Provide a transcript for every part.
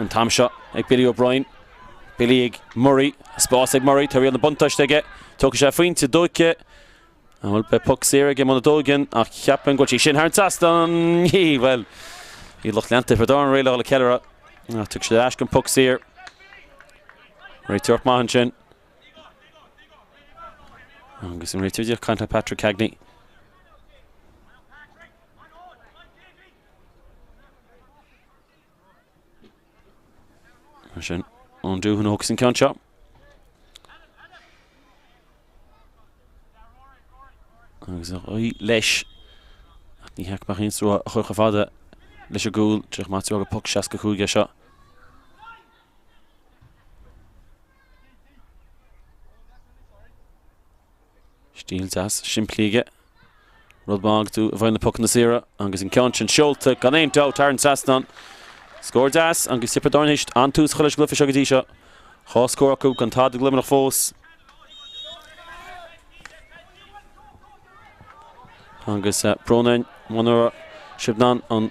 An t-am seo ag Billy O'Brien. Billy ag Murray. Spás ag Murray. Tá riail na buntáiste aige. Tógfaidh sé pointe dóite. Bhuel, beidh poc saor aige muna dtógann, ach ceapaim go bhfuil sí sin thar an trasnán! Bhuel, bhí lucht leanta Thiobraid Árann réidh le dhul ag ceiliúradh, ach thug siad ar ais don poc saor. Réiteoireacht maith ansin. Agus an réiteoir díreach ag caint le Patrick Cagney. Mar sin, Eoin Doohan a thógfas an ceann seo. Agus ar aghaidh leis. Ach ní hea go mbeadh aon stró a chur chomh fada leis an gcúl. Díreach maith gur poc 65 é seo. Stíl deas simplí aige. Rud maith agus tú i bhfeighil na pocanna saora agus an ceann sin seolta gan aon dabht thar an trasnán. Scór deas agus Tiobraid Árann théis an-tús a chur leis an gcluiche seo go dtí seo. Dhá scór acu gan tada ag Luimneach fós. Agus brón orainn muna raibh sibh in ann an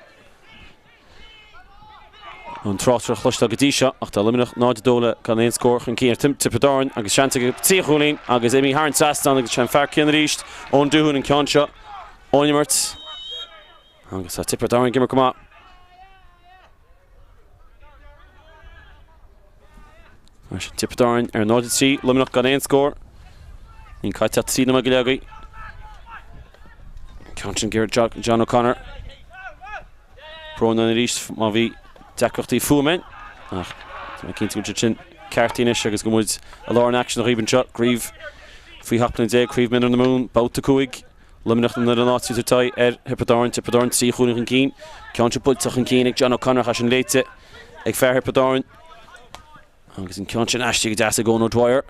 an tráchtaireacht a chloisteáil go dtí seo ach tá Luimneach 0-2 le gan aon scór chun cinn ar Tiobraid Árann agus seans ag 3 chúilín agus imithe thar an trasnán agus sé an fear céanna arís, Eoin Doohan an ceann seo ón imirt agus tá Tiobraid Árann ag imirt go maith. Mar sin Tiobraid Árann ar 0-3, Luimneach gan aon scór. Níl caite ach 3 nóiméad go leith againn. Ceann sin ag John O'Connor. Brón orainn arís má bhí deacrachtaí fuaime ach tá mé cinnte go bhfuil siad sin ceartaithe anois agus go muid i lár an aicsin dhaoibh anseo. Craobh faoi 17 bliana, Craobh Mionúir na Mumhan, babhta 5, Luimneach an fhoireann áitiúil ag tabhairt aghaidh ar Thiobraid Árann, Tiobraid Árann 3 chúilín chun cinn. Ceann sin buailte chun cinn ag John O'Connor ach é sin léite ag fear Thiobraid Árann. Agus an ceann sin aistrithe go deas ag Eoin O'Dwyer.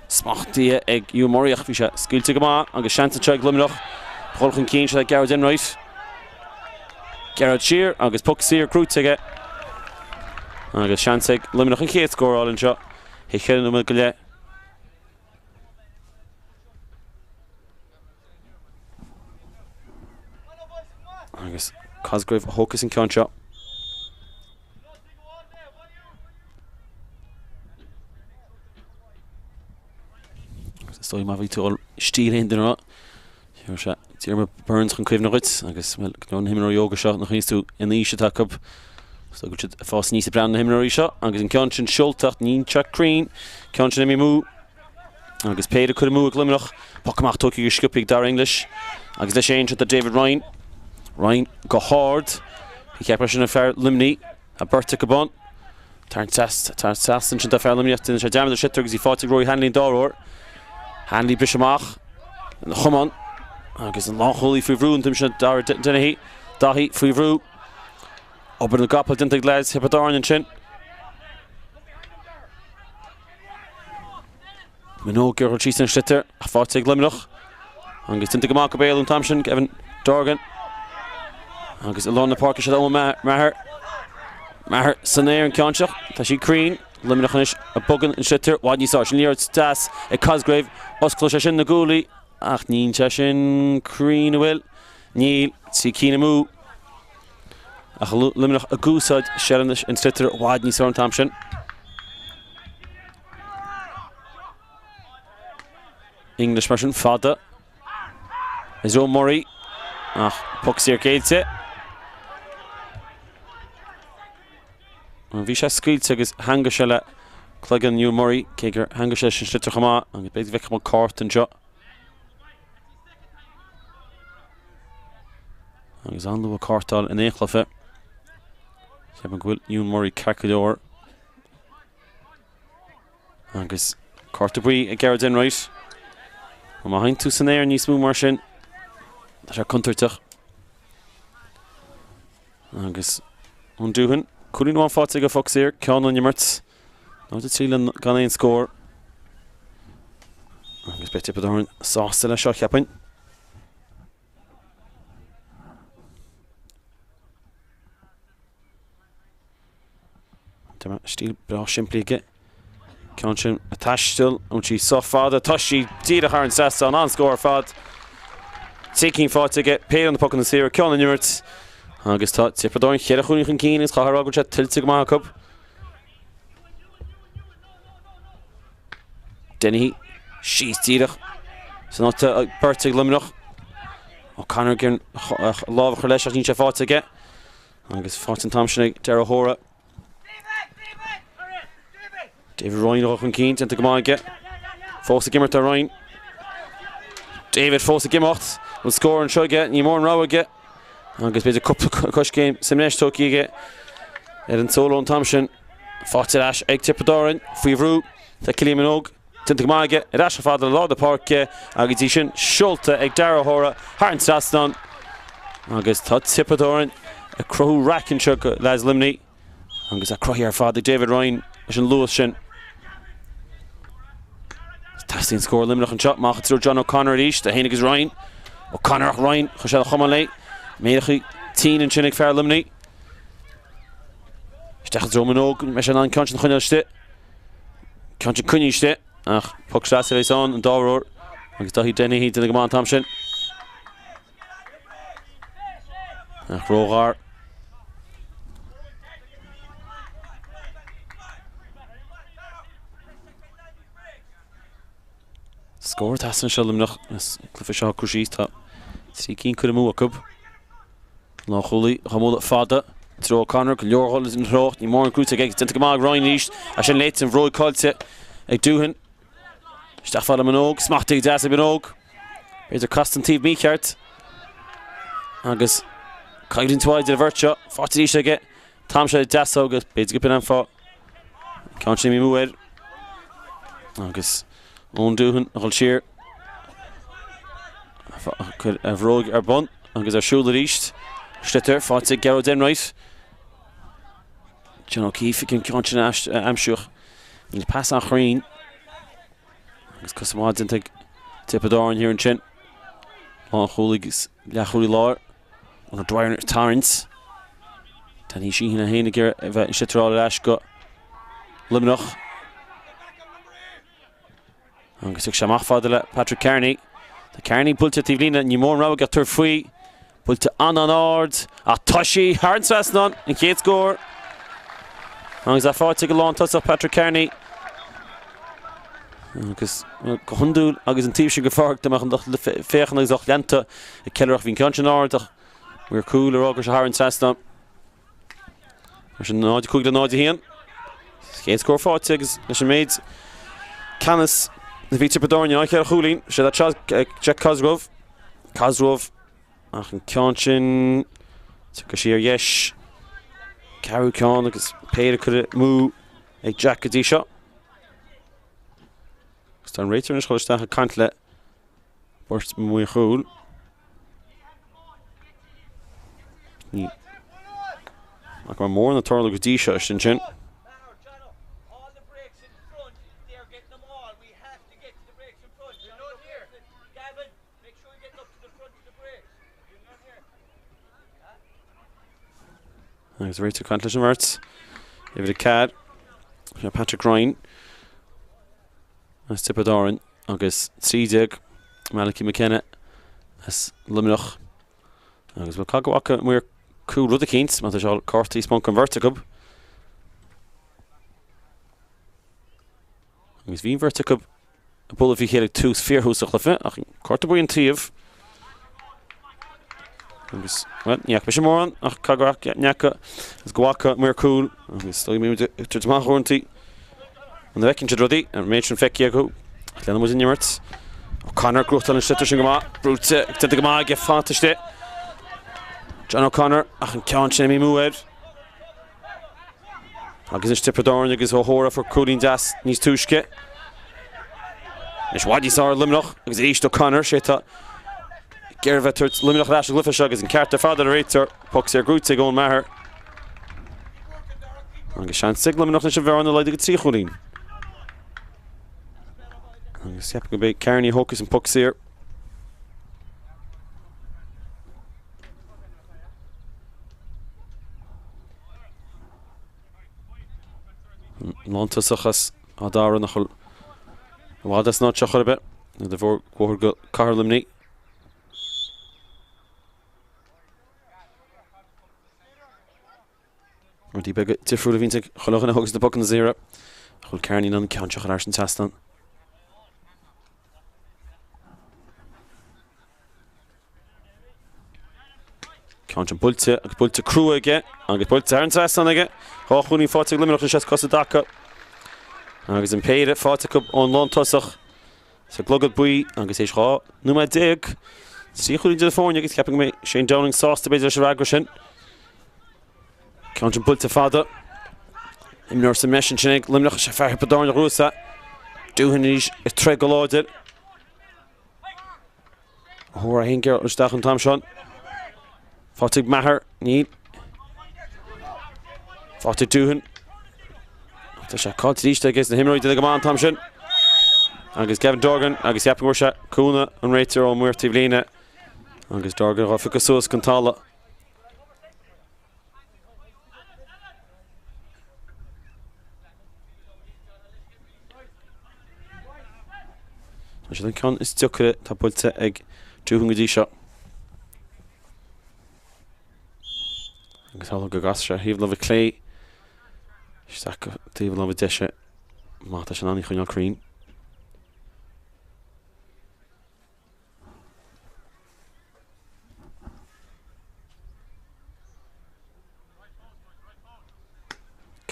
Smachtaithe ag Hugh Murray ach bhí sé scaoilte go maith agus seans anseo ag Luimneach dul chun cinn seo le Gearóid Enright. Gearóid siar agus poc saor gnóthaithe aige. Agus seans ag Luimneach an chéad scór a fháil anseo. Théis 4 nóiméad go leith. Agus Cosgrave a thógfas an ceann seo. Is dóigh má bhí tú ag steal aon duine Chuir sé Diarmuid Byrnes chun cuimhne dhuit agus bhuel go leor na himreoirí óga seo nach níos tú in aois atá acu. Is dóigh go bhfuil siad ag fás aníos ag breathnú na himreoirí seo agus an ceann sin seolta ach níl sé cruinn. Ceann sin imithe amú agus péire curtha amú ag Luimneach. Poc amach tógtha go sciobtha ag Darragh English agus leis féin seo do David Ryan. Ryan go hard. Bhí ceap sin an fear Luimnigh. Tá beirt acu ann. Tarraingt trasna ansin do fear Luimnigh. Déanann sé dearmad ar an sliotar agus í faighte ag Rory Hanley an dara huair. Hanley briseadh amach ina chamán agus an lánchúlaí faoi bhrú an t-am sin Dara Dennehy. Daithí faoi bhrú. Obair na gcapall déanta ag leaids Thiobraid Árann ansin. Minogue ag dul síos an sliotar ach faighte ag Luimneach. Agus déanta go maith go béal an t-am sin, Kevin Dorgan. Agus i lár na páirce seo Eoin Maher. Maher san aer an ceann seo. Tá sí cruinn. Luimneach anois ag bogadh an sliotar. I bhfad níos fearr. Sin liathróid deas ag Cosgrave. Osclóidh sé sin na guaillí. Ach níl sé sin cruinn an bhfuil? Níl. 3 cinn amú. Ach Luimneach ag úsáid seilbh an tsliotair i bhfad níos fearr an t-am sin. English mar sin fada. Is ó Murray ach poc saor géillte. Bhí sé scaoilte agus theangaigh sé le cloigeann Hugh Murray cé gur theangaigh sé leis an sliotar chomh maith agus b'fhéidir go bhfeicfidh muid cárta anseo. Agus an-luath cártáil in aon chluiche. Ceapaim go bhfuil Ewan Murray ceart go leor. Agus cárta buí ag Gearóid Enright. Má théann tú san aer níos mó mar sin, tá sé contúirteach. Agus Eoin Doohan, cúilín amháin faighte aige phoc saor, ceann ón imirt. 0-3 le gan aon scór. Agus beidh Tiobraid Árann sásta leis seo, cheapfainn. Stíl breá simplí aige. Ceann sin ag taisteal an sí sách fada. Tá sí díreach thar an trasnán, an-scór ar fad. 3 cinn faighte aige, péire de na pocanna saora, ceann ón imirt. Agus tá Tiobraid Árann cheithre chúilín chun cinn agus chaithfear a rá go bhfuil sé tuillte go maith acu. Dennehy síos díreach san áit atá beirt ag Luimneach. O'Connor ag iarraidh lámh a chur leis ach níl sé faighte aige. Agus faighte an t-am sin ag Darragh O'Hora. David Ryan a dhul chun cinn, déanta go maith aige. Fós ag imirt ar Ryan. David fós ag imeacht. An scór anseo aige, níl mórán rogha aige. Agus b'fhéidir cúpla coiscéim sa mbreis tógtha aige ar an solo an t-am sin. Faighte ar ais ag Tiobraid Árann faoi bhrú. Tá Cillian Minogue déanta go maith aige ar ais chomh fada le lár na páirce agus í sin seolta ag Darragh O'Hora thar an trasnán. Agus tá Tiobraid Árann ag cruthú raic anseo go leaids Luimnigh. Agus é cruthaithe ar fad ag David Ryan leis an luas sin. Teastaíonn scór Luimneach anseo. Amach i dtreo John O'Connor arís. É féin agus Ryan. O'Connor ach Ryan chuir sé a chamán léi. Méarachaí tinn ansin ag fear Luimnigh. Isteach i dtreo Minogue. Mbeidh sé in ann ceann sin a choinneáil istigh. Ceann sin coinnithe istigh. Ach poc trasna a bheas ann an dá uair. Agus Daithí Dennehy déanamh go maith an t-am sin. Ach róghar. Scór ag teastáil anseo Luimneach is cluiche seo acu síos tá 3 cinn curtha amú acu. Lánchúlaí á mbualadh fada. Treo O'Connor go leor dhul ina threo. Níl mórán gnóite aige. Déanta go maith ag Ryan arís. As sin léite an bhróig caillte ag Doohan. Isteach fada Minogue. Smachtaithe deas ag Minogue. B'fhéidir casta an taobh mícheart. Agus coimhlint mhaith idir an bheirt seo. Faighte arís aige. T-am seo deas agus b'fhéidir go b'in an fáth. Ceann sin imithe amú air. Agus Eoin Doohan a dhul siar. Cuir a bhróig ar bun agus ar siúl arís. Sliotar faighte ag Gearóid Enright. John O'Keefe ag an ceann sin a aimsiú. Níl pas an-chruinn. Agus cosa maith déanta ag Tiobraid Árann thiar ansin. Lánchúlaí agus leathchúlaí láir. Conor Dwyer ag tarraingt. Danny Sheehan é féin ag iarraidh a bheith an sliotar a fháil ar ais go Luimneach. Agus thug sé amach fada le Patrick Carney. Tá Carney buailte taobh líne, ní mór an rogha aige tabhairt faoi. Buailte an-an-ard ach tá sí thar an trasnán, an chéad scór. Agus é faighte ag an lántosach Patrick Carney. Agus go hiondúil agus an taobh sin den pháirc dá mbeadh an lucht féachana agus lucht leanta ag ceiliúradh bhí an ceann sin ard ach maor cúil ag rá go raibh sé thar an trasnán. Mar sin 0-5 le 0-1. Chéad scór faighte agus leis an méid ceannas a bhí Tiobraid Árann in aghaidh cheithre chúilín. Sé that Jack Cosgrove. Cosgrove ach an ceann sin tugtha siar ar dheis. Ceathrú ceann agus péire curtha amú ag Jack go dtí seo. Agus tá an réiteoir anois ag dul isteach ag caint le beirt maoir chúil. Ní ach mar mórán ag tarlú go dtí seo istigh ansin. Agus réiteoir ag caint leis an bheirt. Uimhir 4, Sé Patrick Ryan as Tiobraid Árann agus 13, Malachy McKenna as Luimneach. Agus bhuel caithfidh go bhfaca maor cúil rud eicínt má tá sé cártaí as ponc an bheirt acu. Agus bhí an bheirt acu ag bualadh faoi chéile ag tús, fíorthús an chluiche, ach cárta buí an taobh. Agus, bhuel, ní fhaca mise mórán, ach caithfidh go bhfaca, agus go bhfaca maor cúil, agus dóigh mé ag tabhairt amach uaireanta an bhfeiceann siad rudaí, an méid sin feicthe acu, ach leanann muid an imirt. O'Connor gnóthachtáil an sliotar sin go maith, brúite, déanta go maith aige, fanta istigh. John O'Connor, ach an ceann sin imithe amú air. Agus anois Tiobraid Árann agus O'Hora fuair cúilín deas níos túisce. Anois i bhfad níos fearr Luimneach agus arís O'Connor sé atá ag iarraidh bheith tabhairt Luimneach ar ais sa gcluiche seo agus an ceart ar fad ar an réiteoir. Poc saor gnóite ag Eoin Maher. Agus seans ag Luimneach anois an bhearna a laghdú go 3 chúilín. Agus ceapaim go mbeidh Kearney a thógfas an poc saor. Lántosach as Áth Dara nach bhfuil i bhfad as an áit seo chor ar bith, de bhóthar go Cathair Luimnigh. Rudaí beaga difriúla a bhíonns ag chuile dhuine a thógas na pocanna saora. Nach bhfuil Kearney in ann an ceann seo a chur thar an trasnán. Ceann sin buailte agus buailte crua aige agus buailte thar an trasnán aige. 2 chúilín faighte ag Luimneach anois as cosa i dtaca. Agus an péire faighte acu ón lántosach sa gclogad buí agus théis 12 nóiméad, 3 chúilín idir na foirne agus ceapaim go mbeidh Shane Dowling sásta b'fhéidir leis an fhreagra sin. Ceann sin buailte fada. Imreoir sa mbreis ansin ag Luimneach is é fear Thiobraid Árann a ghnóthaigh é. Doohan arís ag troid go láidir. O'Hora féin ag isteach an t-am seo. Faighte ag Maher, níl. Faighte ag Doohan. Tá sé caillte arís aige na himreoirí déanamh go maith an t-am sin. Agus Gavin Dorgan agus cheapfainn go bhfuair sé cúnamh an réiteoir ón maor taobh líne. Agus Dorgan á phiocadh suas den talamh. Sin an ceann is deacra atá buailte ag Doohan go dtí seo. Agus tharla go gcas sé thaobh láimhe clé isteach go taobh láimhe deise. Má tá sé in ann í a choinneáil cruinn.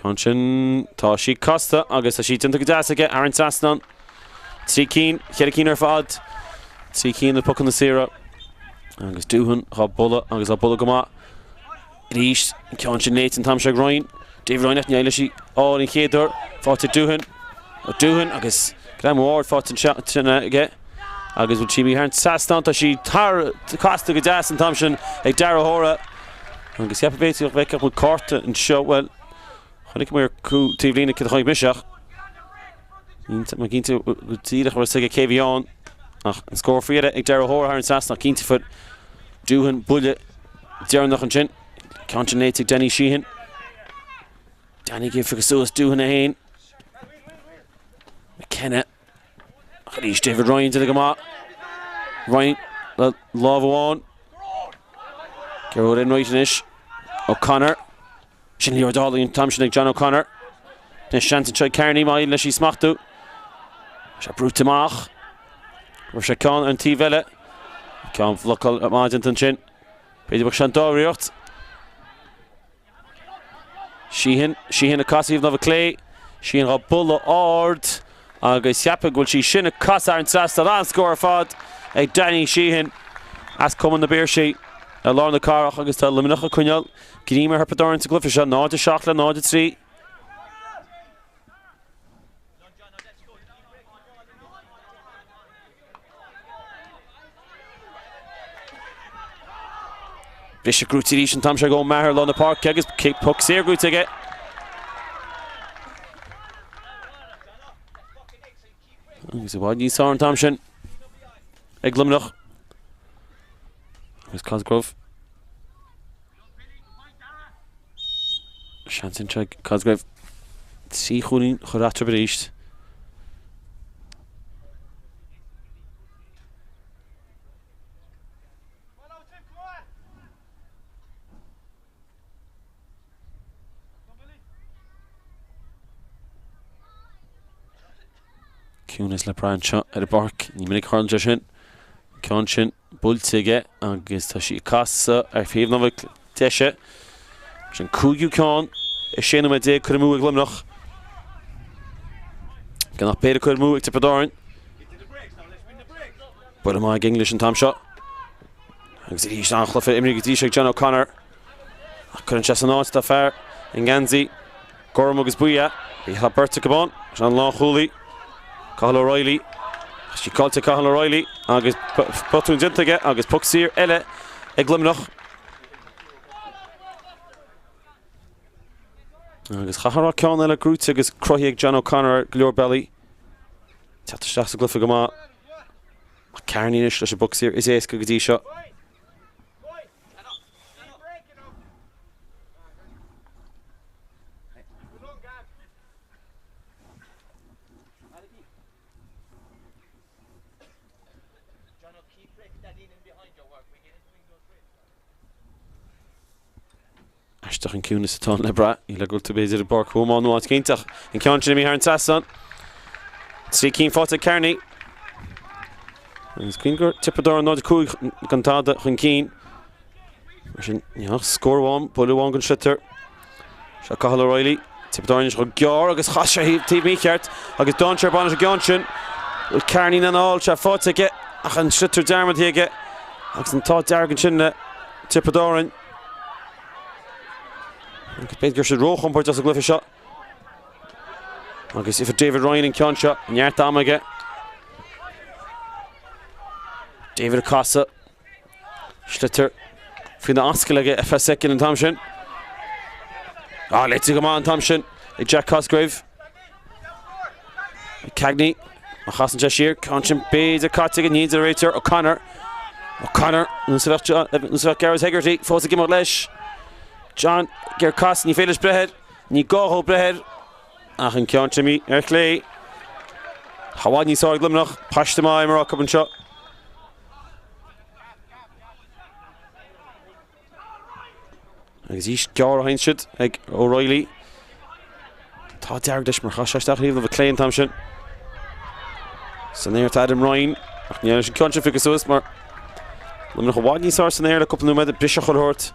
Ceann sin, tá sí casta agus tá sí déanta go deas aige thar an trasnán. 3 cinn, 4 cinn ar fad. 3 cinn de phocanna saora. Agus Doohan dhá bualadh agus á bualadh go maith. Arís, an ceann sin léite an t-am seo ag Ryan. David Ryan níor éirigh leis í a fháil an chéad uair. Faighte ag Doohan. Doohan agus greamú ard faighte ansin aige. Agus bhfuil sí imithe thar an trasnán, tá sí tar casta go deas an t-am sin ag Darragh O'Hora. Agus cheapfá b'fhéidir go bhfeicfeadh muid cárta anseo, bhuel, chonaic mé ar cúl taobh líne céard a chonaic mise ach níl mé cinnte go díreach raibh a fhios aige cé a bhí ann. Ach an scór faoi dheireadh ag Darragh O'Hora thar an trasnán, cinnte fuair Doohan buille deireanach ansin. Ceann sin léite ag Danny Sheehan. Danny ag phiocadh suas Doohan é féin. McKenna. Ach arís David Ryan déanta go maith. Ryan le lámh amháin. Gearóid Enright anois. O'Connor. Sin liathróid álainn an t-am sin ag John O'Connor. Anois seans anseo ag Kearney má éiríonn leis í smachtú. Sé brúite amach. Raibh sé ceann ar an taobh eile. Ceann bhlocáil maith déanta ansin. B'fhéidir bheadh sé an dá ríocht. Sheehan, Sheehan ag casadh thaobh láimhe clé. Sheehan dhá bualadh ard agus cheapfainn go bhfuil sí sin ag casadh thar an trasnán. An-scór ar fad ag Danny Sheehan as Cumann na bPiarsaigh i lár na cathrach agus tá Luimneach ag coinneáil greim ar Thiobraid Árann sa gcluiche seo, 0-7 le 0-3. Briseadh gnóite arís an t-am seo ag Eoin Maher lár na páirce agus poc saor gnóite aige. Agus i bhfad níos fearr an t-am sin ag Luimneach. Agus Cosgrove. Seans anseo ag Cosgrave. 3 chúilín a chur eatarthu arís. Ciúnas le brath anseo ar an bpáirc. Ní minic a tharlaíonn sé sin. Ceann sin buailte aige agus tá sí ag casadh ar thaobh na deise. Sin cúigiú ceann i 16 nóiméad curtha amú ag Luimneach. Gan ach péire curtha amú ag Tiobraid Árann. Buille maith ag English an t-am seo. Agus arís an-chluiche imrithe go dtí seo ag John O'Connor. Ach cuireann sé san áit atá fear i ngeansaí gorm agus buí. Bhí tá beirt acu ann. Sin an lánchúlaí, Cathal O'Reilly. Tá sí caillte ag Cathal O'Reilly agus botún déanta aige agus poc saor eile ag Luimneach. Agus chaithfeá a rá ceann eile gnóite agus cruthaithe ag John O'Connor ar go leor bealaí. Teacht isteach sa gcluiche go maith. Kearney anois leis an bpoc saor is éasca go dtí seo. Aisteach an ciúnas atá le brath. Ní le go bhfuil tú b'fhéidir i bPáirc Thuamán nó áit éicint ach an ceann sin imithe thar an trasnán. 3 cinn faighte ag Kearney. Agus cuimhnigh gur Tiobraid Árann 0-5 gan tada chun cinn. Mar sin, níl ach scór amháin, buille amháin den sliotar. Seo Cathal O'Reilly, Tiobraid Árann chomh gearr agus chas sé taobh mícheart agus dainséar bainteach an gceann sin. Bhfuil Kearney in ann a fháil, sé faighte aige ach an sliotar dearmadta aige agus an t-ádh dearg ansin le Tiobraid Árann. Agus b'fhéidir go raibh siad róchompordach sa gcluiche seo. Agus if David Ryan an ceann seo, neart ama aige. David ag casadh. Sliotar faoina ascaill aige ar feadh soicind an t-am sin. Ah, léite go maith an t-am sin ag Jack Cosgrave. Cagney, a chasann sé siar, ceann sin b'fhéidir caite aige, ní an réiteoir, O'Connor. O'Connor, nó sa bheadh Gareth Hegarty fós ag imeacht leis. John ag casadh, ní féidir leis breith air, ní gá dhó breith air. Ach an ceann sin imithe ar chlé. I bhfad níos fearr ag Luimneach, paiste maith imeartha acu anseo. Agus arís gearr a théann siad ag O'Reilly. Tá dearg leis mar chaith sé isteach ar thaobh na clé an t-am sin. San aer tá Adam Ryan ach ní leis an ceann sin phiocadh suas mar Luimneach i bhfad níos fearr san aer le cúpla nóiméad briseadh chuile shórt.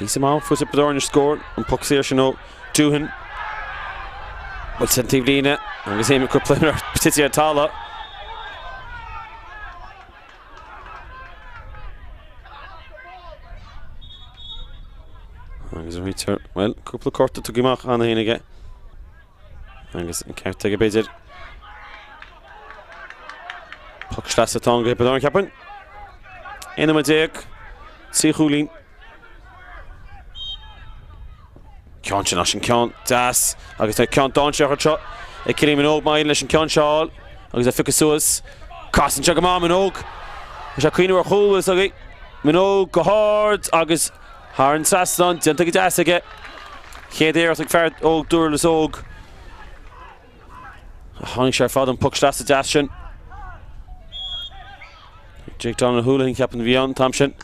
Píosa maith fuair Tiobraid Árann scór an poc saor sin ó Doohan. Buailte an taobhlíne agus é cúpla tite ar talamh. Agus an réiteoir, bhuel, cúpla cárta tugtha amach cheana féin aige. Agus an ceart aige b'fhéidir. Poc sleasa atá ann do Thiobraid Árann cheapfainn. 11 nóiméad, 3 chúilín. Ceann sin as an ceann deas agus tá ceann dainséarach anseo ag Cillian Minogue maith leis an ceann seo a fháil agus é phiocadh suas. Casann sé go maith Minogue. Tá sé ag cuimhneamh ar chúl is agaibh. Minogue go hard agus thar an trasnán déanta go deas aige. Chéad iarracht ag fear óg Dúrlas Óg. Tháinig sé ar fad an poc sleasa deas sin. Jake Donald Houlihan ceapaim a bhí ann an t-am sin.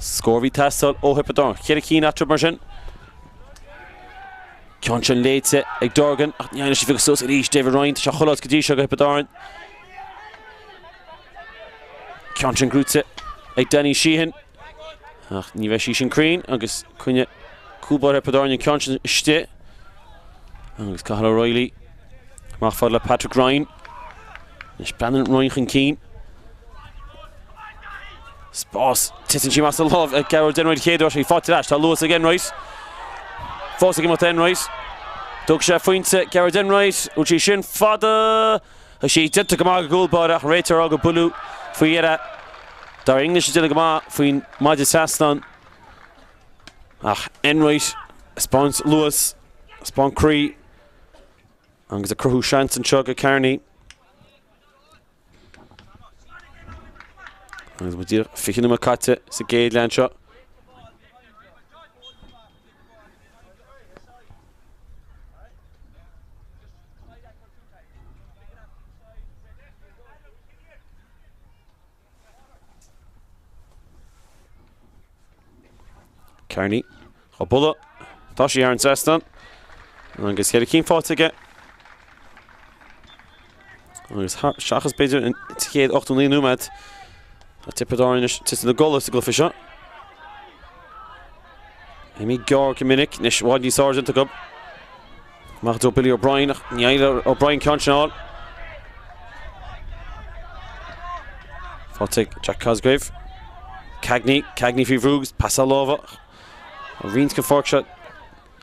Scór a bhí ag teastáil ó Thiobraid Árann. Cheithre cinn eatarthu mar sin. Ceann sin léite ag Dorgan ach ní éiríonn leis a phiocadh suas arís David Ryan. Tá sé chuile áit go dtí seo do Thiobraid Árann. Ceann sin gnóite ag Danny Sheehan. Ach ní bheidh sí sin cruinn agus coinneoidh cúl báire Thiobraid Árann an ceann sin istigh. Agus Cathal O'Reilly amach fad le Patrick Ryan. Anois breathnaíonn Ryan chun cinn. Spás, titeann sí amach as a lámh ag Gearóid Enright chéad uair sí faighte ar ais. Tá luas ag Enright. Fós ag imeacht Enright. Thug sé pointe Gearóid Enright. Bhfuil sí sin fada. Tá sí déanta go maith ag an gcúl báire ach an réiteoir á rá gur buaileadh faoi dheireadh. Darragh English ag déanamh go maith faoin maide trasnáin. Ach Enright ag 'spáint luas, ag 'spáint croí agus ag cruthú seans anseo do Kearney. Agus muid díreach 20 nóiméad caite sa gcéad leath anseo. Kearney á bualadh. Tá sí thar an trasnán. Agus cheithre cinn faighte aige. Agus seachas b'fhéidir an chéad 89 nóiméad, tá Tiobraid Árann anois tite ina gcodladh sa gcluiche seo. Imithe gearr go minic, anois i bhfad níos fearr déanta acu. Amach do Billy O'Brien ach ní éiríonn le O'Brien ceann sin a fháil. Faighte ag Jack Cosgrave. Cagney, Cagney faoi bhrú agus pasáil láimhe. Roinnt den pháirc seo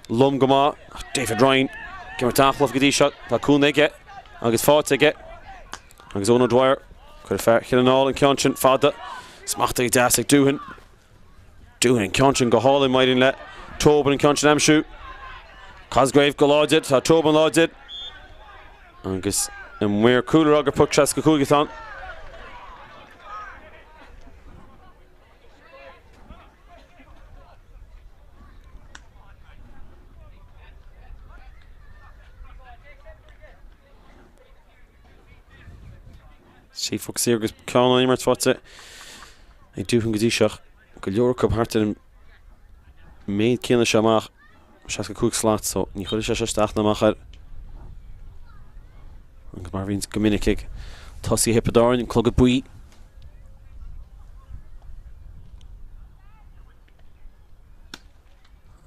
lom go maith. David Ryan ag imirt an-chluiche go dtí seo. Tá cúnamh aige agus faighte aige. Agus Eoin O'Dwyer, cuirfidh fear Chill na nGall an ceann sin fada. Smachtaithe deas ag Doohan. Doohan an ceann sin go hálainn má éiríonn le Tobin an ceann sin a aimsiú. Cosgrave go láidir, tá Tobin láidir. Agus an maor cúil ag rá gur poc 65 atá ann. Trí phoc saor agus ceann ón imirt faighte ag Doohan go dtí seo. go leor acu thart ar an méid céanna seo amach, 65 slat, so ní chuirfidh sé seo isteach ná amach air. Agus mar a bhíonns go minic ag tosaithe Thiobraid Árann, an clogad buí.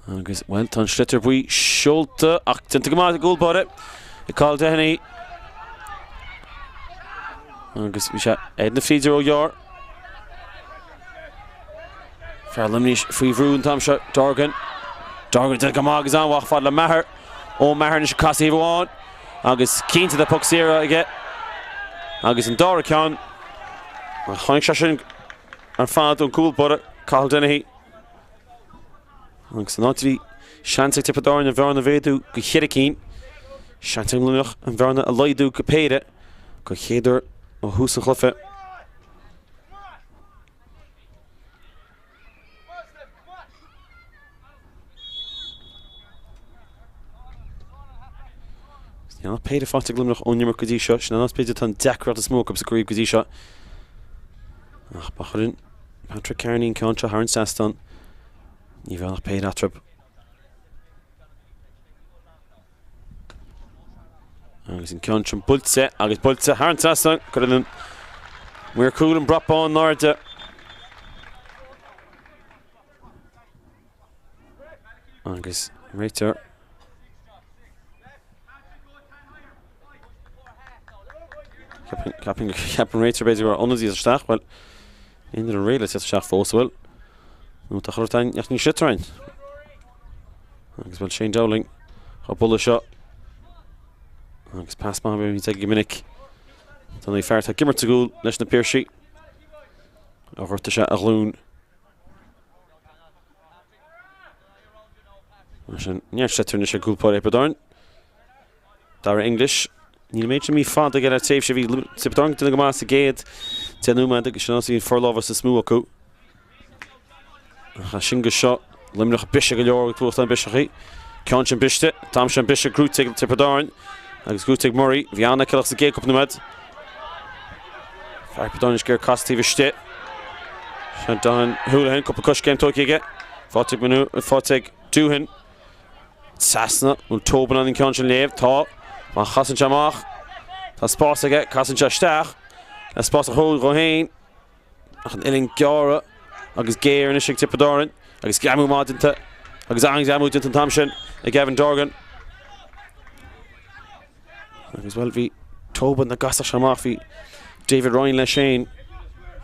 Agus, bhuel, tá an sliotar buí seolta ach déanta go maith ag an gcúl báire ag Cathal Doheny. Agus bhí sé ar na fríde róghearr. Fear Luimnigh faoi bhrú an t-am seo, Dorgan. Dorgan déanta go maith agus an-mhaith fad le Maher. Ó Maher anois ag casadh taobh amháin agus cinnte de poc saor aige. Agus an dara ceann, tháinig sé sin ar fad ón gcúl báire, Cathal Dennehy. Agus san áit a bhí seans ag Tiobraid Árann an bhearna a mhéadú go cheithre cinn, seans ag Luimneach an bhearna a laghdú go péire don chéad uair ó thús an chluiche. Níl ach péire faighte ag Luimneach ón imirt go dtí seo, sin an áit b'fhéidir atá an deacracht is mó acu sa gcraobh go dtí seo. Ach má chuireann Patrick Carney an ceann seo thar an trasnán, ní bheadh ach péire eatarthu. Agus an ceann sin buailte agus buailte thar an trasnán, cuireann an maor cúil an brat bán in airde. Agus réiteoir. Ceapann an réiteoir b'fhéidir go raibh ionadaí isteach, bhuel, níl an réidh le teacht isteach fós, bhfuil? Nó tá chuir ach ní sliotar Agus bhuel Shane Dowling á bualadh seo. Agus pas maith a bhíonn aige go minic. Tá na fear atá ag imirt sa gcúl leis na Piarsaigh. A ghortaigh sé a ghlúin. Mar sin, neart sliotar anois ag cúl báire Thiobraid Árann. Darragh English. Níl an méid sin mífhada aige le tréimhse. Bhí Tiobraid Árann ag déanamh go maith sa gcéad 10 nóiméad agus sin bhí an forlámhas is mó acu. Ach as sin go seo, Luimneach ag briseadh go leor agus buachtáin briseachaí. Ceann sin briste, an t-am sin briste gnóthaithe ag Tiobraid Árann agus gnóthaithe ag Murray. Bhí an-fheiceálach sa gcéad cúpla nóiméad. Fear Thiobraid Árann ag iarraidh casadh taobh istigh. Sin Don Houlihan, cúpla coiscéim tógtha aige. Faighte ag faighte ag Doohan. Trasna, bhfuil Tobin an ceann sin léamh? Tá. Má chasann sé amach, tá spás aige, casann sé isteach. Le spás a chruthú dhó féin. Ach an uillinn gearra agus géar anois ag Tiobraid Árann agus greamú maith déanta agus an-ghreamú déanta an t-am sin ag Gavin Dorgan. Agus bhuel bhí Tobin dá gcasfadh sé amach bhí David Ryan leis féin.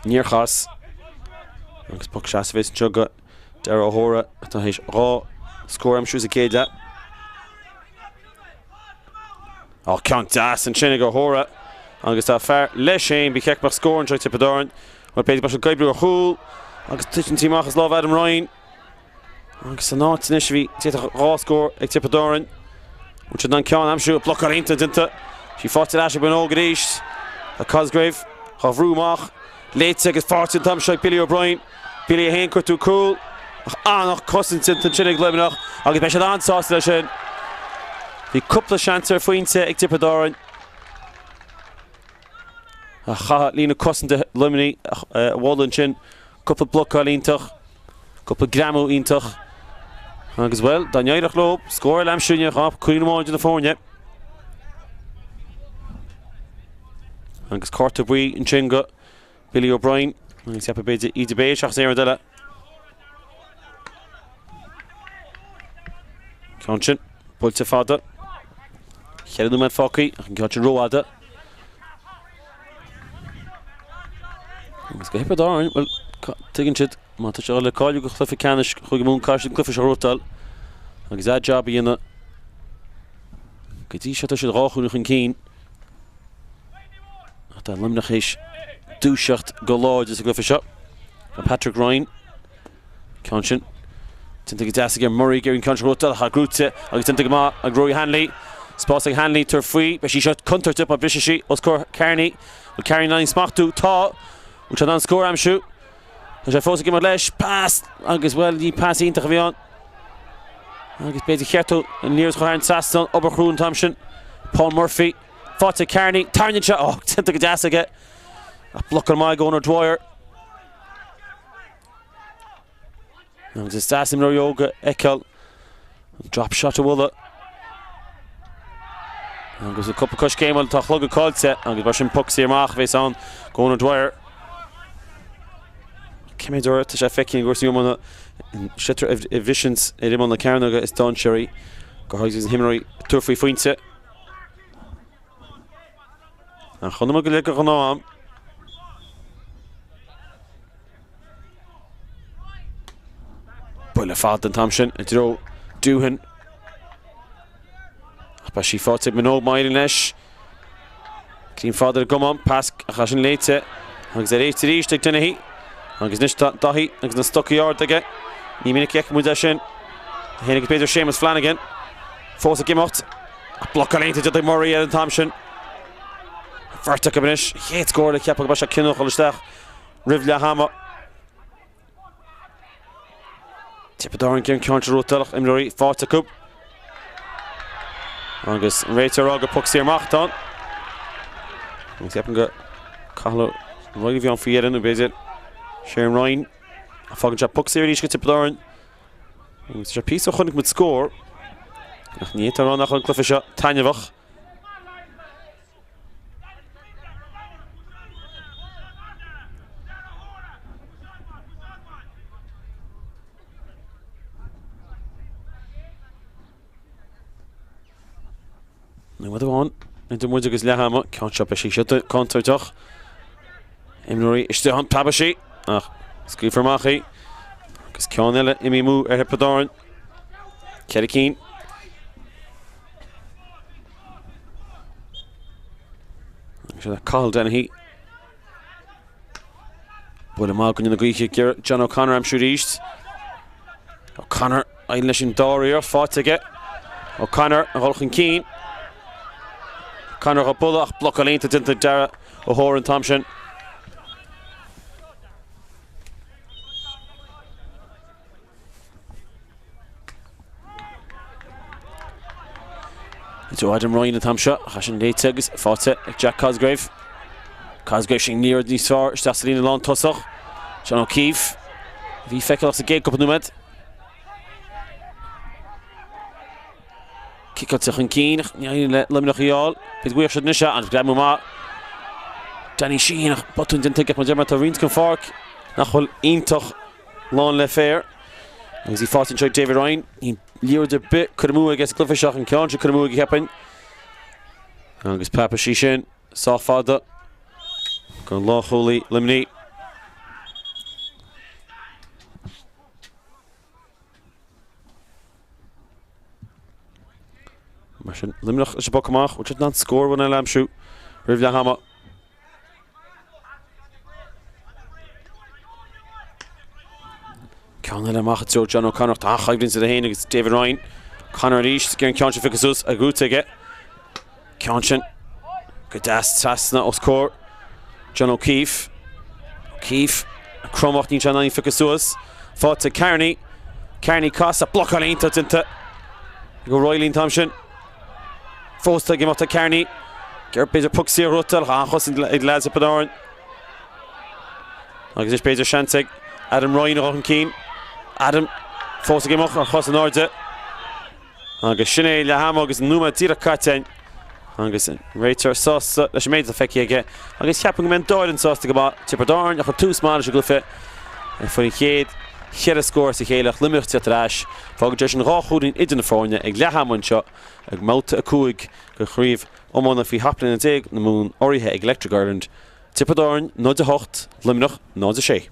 Níor chas. Agus poc seasamh a bheas anseo go Darragh O'Hora atá théis 2 scór a aimsiú sa chéad leath. Á, ceann deas ansin ag O'Hora agus tá fear leis féin, ba cheart go mbeadh scór anseo ag Tiobraid Árann. Bhuel, b'fhéidir go mbeidh siad ag oibriú ar chúl agus titeann sí amach as lámh Adam Ryan. Agus san áit anois a bhí, d'fhéadfadh 2 scór ag Tiobraid Árann. Bhfuil siad in ann ceann a aimsiú, blocáil iontach déanta. Sí faighte ar ais ag Minogue arís. Tá Cosgrave á bhrú amach. Léite agus faighte an t-am seo ag Billy O'Brien. Billy 1, cuartú cúl. Ach an-chosaint déanta ansin ag Luimneach agus beidh siad an-sásta leis sin. Bhí cúpla seans ar phointe ag Tiobraid Árann. Ach chaithfeadh líne cosanta Luimnigh a mholadh ansin. Cúpla blocáil iontach, cúpla greamú iontach. Agus bhuel, dá n-éireodh leo scór a aimsiú ní ach cúilín amháin idir na foirne. Agus cárta buí ansin go Billy O'Brien agus ceapadh b'fhéidir íde béil seachas aon rud eile. Ceann sin buailte fada. Cheithre nóiméad fágtha ach an ceann sin rófhada. Agus go Thiobraid Árann, bhuel, tuigeann siad má tá siad le cáiliú go chluiche ceannais Chúige Mumhan caithfidh siad an cluiche seo a ghnóthachtáil agus a jab a dhéanamh. Go dtí seo tá siad 2 chúilín chun cinn. Ach tá Luimneach théis dúiseacht go láidir sa gcluiche seo. Tá Patrick Ryan, ceann sin déanta go deas aige Murray ag iarraidh an ceann seo a ghnóthachtáil ach gnóthaithe agus déanta go maith ag Rory Hanley. Spás ag Hanley tabhairt faoi. Beidh sí seo contúirteach má bhriseann sí os comhair Kearney. Bhfuil Kearney in ann í a smachtú? Tá. Bhfuil sé in ann scór a aimsiú? Tá sé fós ag imeacht leis. Pas! Agus, bhuel, ní pas iontach a bhí ann. Agus b'fhéidir cheart an liathróid a chur thar an trasnán. Obair chrua an t-am sin. Paul Murphy. Faighte ag Kearney. Tarraingíonn sé. Oh, déanta go deas aige. Ach blocáil maith ag Eoin O'Dwyer. Agus is deas imreoirí óga a fheiceáil an drop shot a bhualadh. Agus an cúpla coiscéim tá a chlogad caillte agus mar sin poc saor amach a bheas ann Eoin O'Dwyer. Cé mhéad uair atá sé feicthe i gcúrsaí iomána an sliotar a bhriseann ar imeall na cearnóige is dainséaraí go háirithe agus na himreoirí ag tabhairt faoi phointe. Ach chun go le go ghnáth am. Buille fada an t-am sin i dtreo Doohan. Ach beidh sí faighte ag Minogue má éiríonn leis. Cinn fada ar an gcamán, pas ach é sin léite agus é léite arís ag Dennehy. Agus anois tá Daithí agus na stocaí arda aige. Ní minic a fheiceann muid é sin. É féin agus b'fhéidir Séamus Flanagan fós ag imeacht. Ach blocáil iontach déanta ag Murray ar an t-am sin. Bheirt acu anois. Chéad scór le ceapadh go mbeidh sé cinniúnach dul isteach roimh leath ama. Tiobraid Árann ag iarraidh an ceann seo a ghnóthachtáil ach imreoirí faighte acu. Agus an réiteoir ag rá gur poc saor amach atá ann. Agus ceapaim gur Cathal O'Reilly a bhí ann faoi dheireadh nó b'fhéidir Shane Ryan. Fágann sé poc saor arís go Tiobraid Árann. Agus tá sé píosa ó chonaic muid scór. Ach ní fhéadfá a rá nach bhfuil an cluiche seo taitneamhach. Nóiméad amháin idir muid agus leath ama, ceann seo beidh sí seo contúirteach. Imreoirí istigh ann preabfaidh sí ach scaoilfear amach í. Agus ceann eile imithe amú ar Thiobraid Árann. 4 cinn. Sin é Cathal Dennehy. Buille maith i gcoinne na gaoithe ag iarraidh John O'Connor a aimsiú arís. O'Connor éiríonn leis an dara iarracht faighte aige. O'Connor a dhul chun cinn. O'Connor á bualadh ach blocáil iontach déanta ag Dara O'Hora an t-am sin. Joe Adam Ryan an t-am seo, ach é sin léite agus faighte ag Jack Cosgrave. Cosgrave sin liathróid níos fearr isteach sa líne lán tosach. John O'Keefe. Bhí feiceálach sa gcéad cúpla nóiméad. Ciceáilte chun cinn ach ní éiríonn le Luimneach í a fháil. B'fhéidir go bhfuigheadh siad anois é, an greamú maith. Danny Sheehan ach botún déanta aige mar tá roinnt den pháirc nach bhfuil iontach lán le féar. Agus í faighte anseo ag David Ryan. Níl liathróid ar bith curtha amú aige sa gcluiche seo ach an ceann seo curtha amú aige cheapfainn. Agus preabfaidh sí sin sách fada go lánchúlaí Luimnigh. Mar sin Luimneach leis an bpoc amach, bhfuil siad in ann scór amháin eile a aimsiú roimh leath ama. Ceann eile amach i dtreo John O'Connor, tá an-choimhlint idir é féin agus David Ryan. O'Connor arís, ag iarraidh an ceann sin a phiocadh suas é gnóthaithe aige. Ceann sin go deas trasna os comhair John O'Keefe. O'Keefe ag cromadh, níl sé in ann í a phiocadh suas. Faighte Kearney. Kearney casadh, blocáil iontach déanta ag O'Reilly an t-am sin. Fós ag imeacht ag Kearney. B'fhéidir poc saor a ghnóthachtáil, an-chosaint ag leaids Thiobraid Árann. Agus is b'fhéidir seans ag Adam Ryan a dhul chun cinn. Adam fós ag imeacht, an chos in airde. Agus sin é leath ama agus nóiméad díreach caite againn. Agus an réiteoir sásta leis an méid atá feicthe aige. Agus cheapfainn go mbeidh an dá fhoireann sásta go maith. Tiobraid Árann a chuir tús maith leis an gcluiche. Fuair an chéad cheithre scór as a chéile ach Luimneach ag teacht ar ais. Fágann sé sin 2 chúilín idir na foirne ag leath ama anseo ag mbabhta 5 de chraobh iomána faoi 17 bliana na Mumhan urraithe ag Electric Ireland. Tiobraid Árann 0-8, Luimneach 0-6.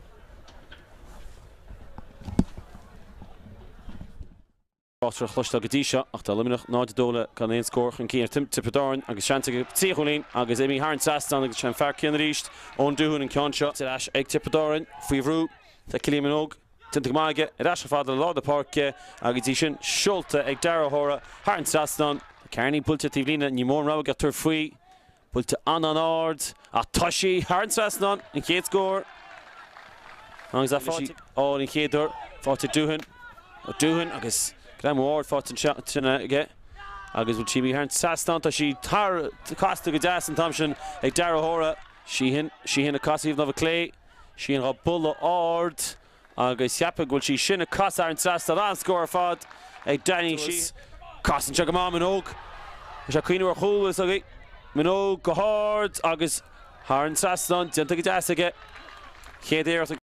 Tráchtaireacht a chloisteáil go dtí seo ach tá Luimneach 0-2 le gan aon scór chun cinn ar Tiobraid Árann agus seans ag 3 chúilín agus imithe thar an trasnán agus sé an fear céanna arís Eoin Doohan an ceann seo ar ais ag Tiobraid Árann faoi bhrú tá Cillian Minogue déanta go maith aige ar ais chomh fada le lár na páirce agus í sin seolta ag Dara O'Hora thar an trasnán. Kearney buailte taobh líne ní mór an rogha aige tabhairt faoi. Buailte an-an-ard ach tá sí thar an trasnán, an chéad scór. Agus é faighte an chéad uair, faighte Doohan, Doohan agus greamú ard faighte ansin aige agus bhfuil sí thar an trasnán, tá sí thar, casta go deas an t-am sin ag Dara O'Hora. Sheehan, Sheehan ag casadh thaobh na láimhe clé, Sheehan dhá bualadh ard. Agus cheapfainn go bhfuil sí sin ag casadh thar an trasnán. An-scór ar fad ag Danny Sheehy. Casann sé go maith Minogue. Tá sé ag cuimhneamh ar chúl is agaibh. Minogue go hard agus thar an trasnán. Déanta go deas aige. Chéad iarracht ag.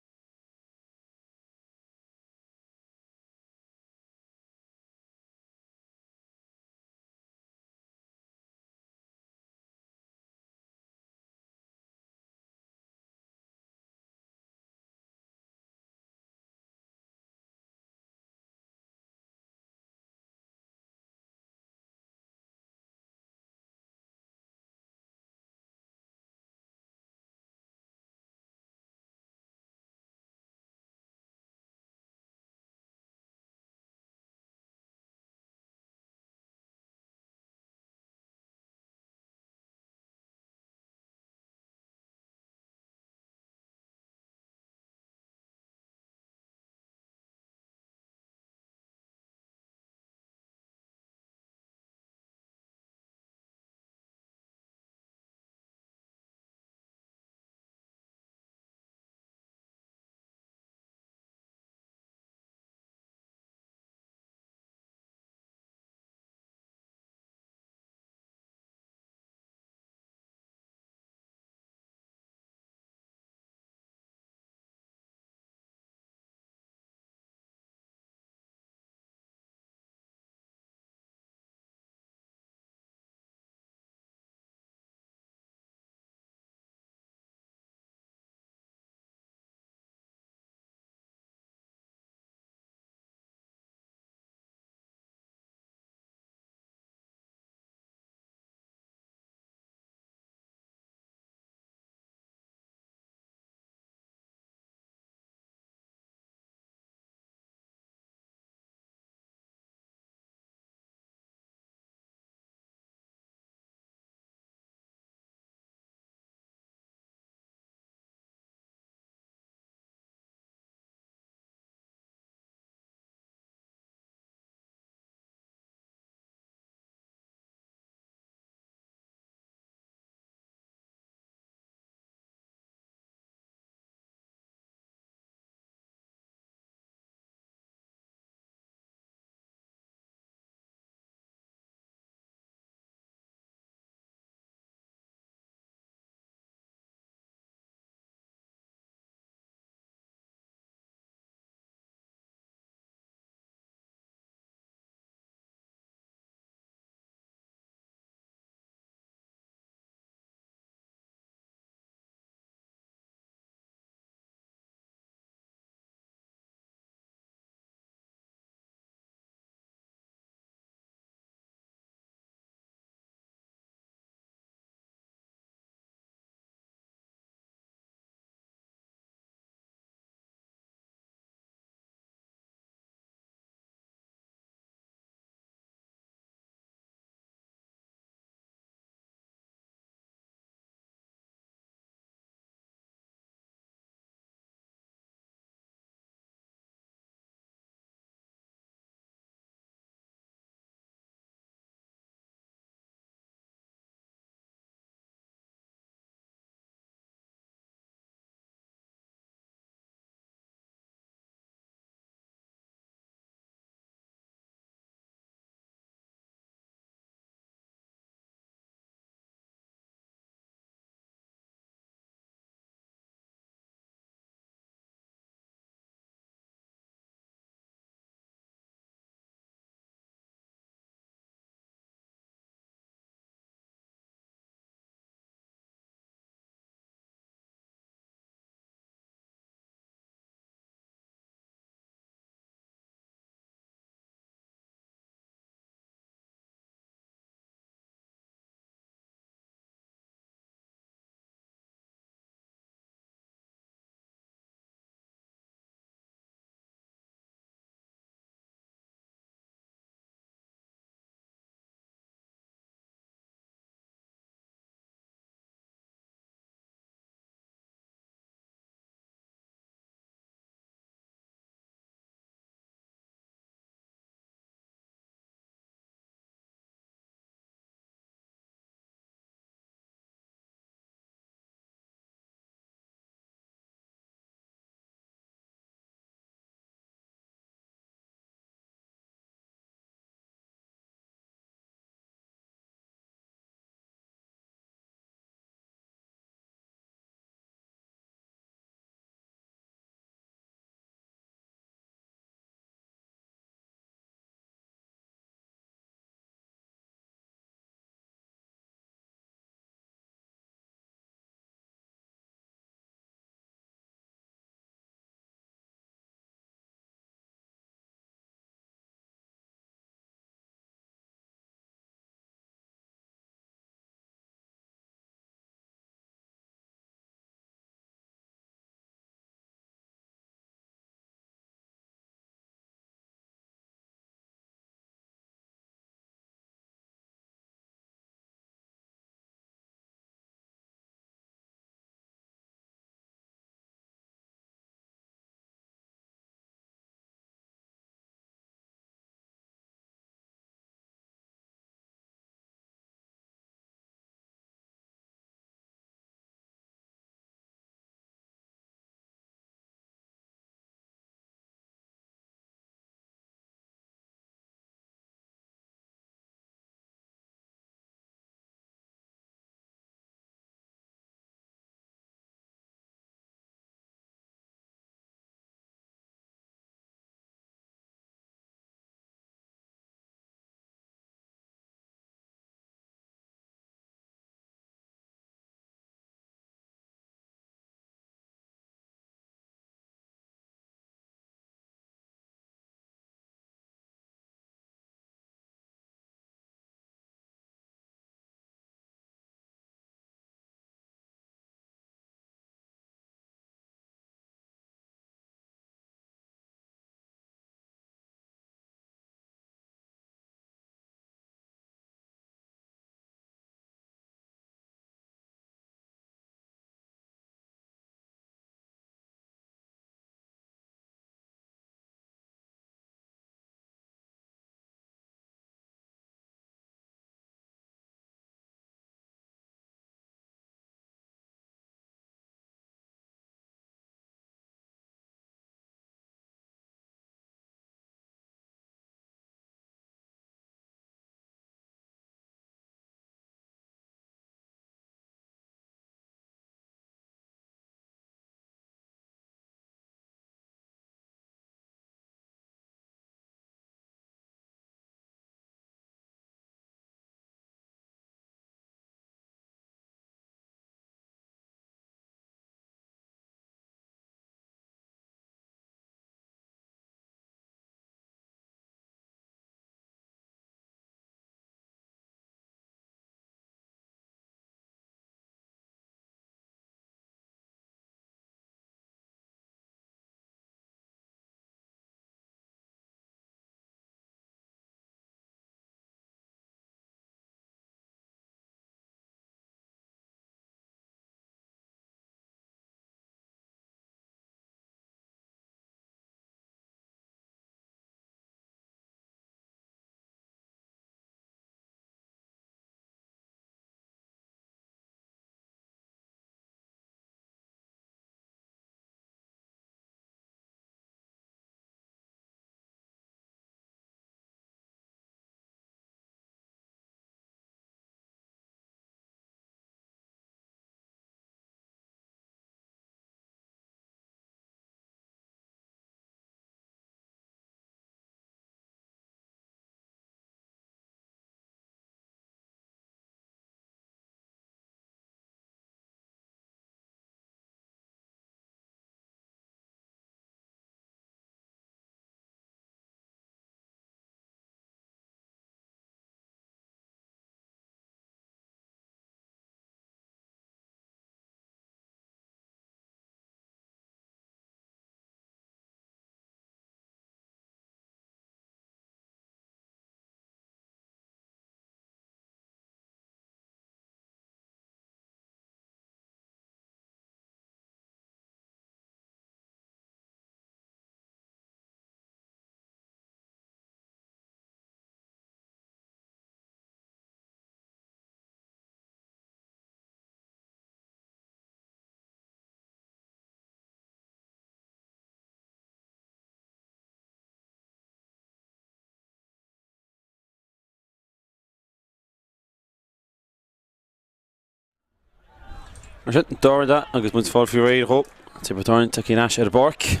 Mar sin, dara leath agus muid ag fáil faoi réir dhó. Tiobraid Árann tagtha ar ais ar an bpáirc.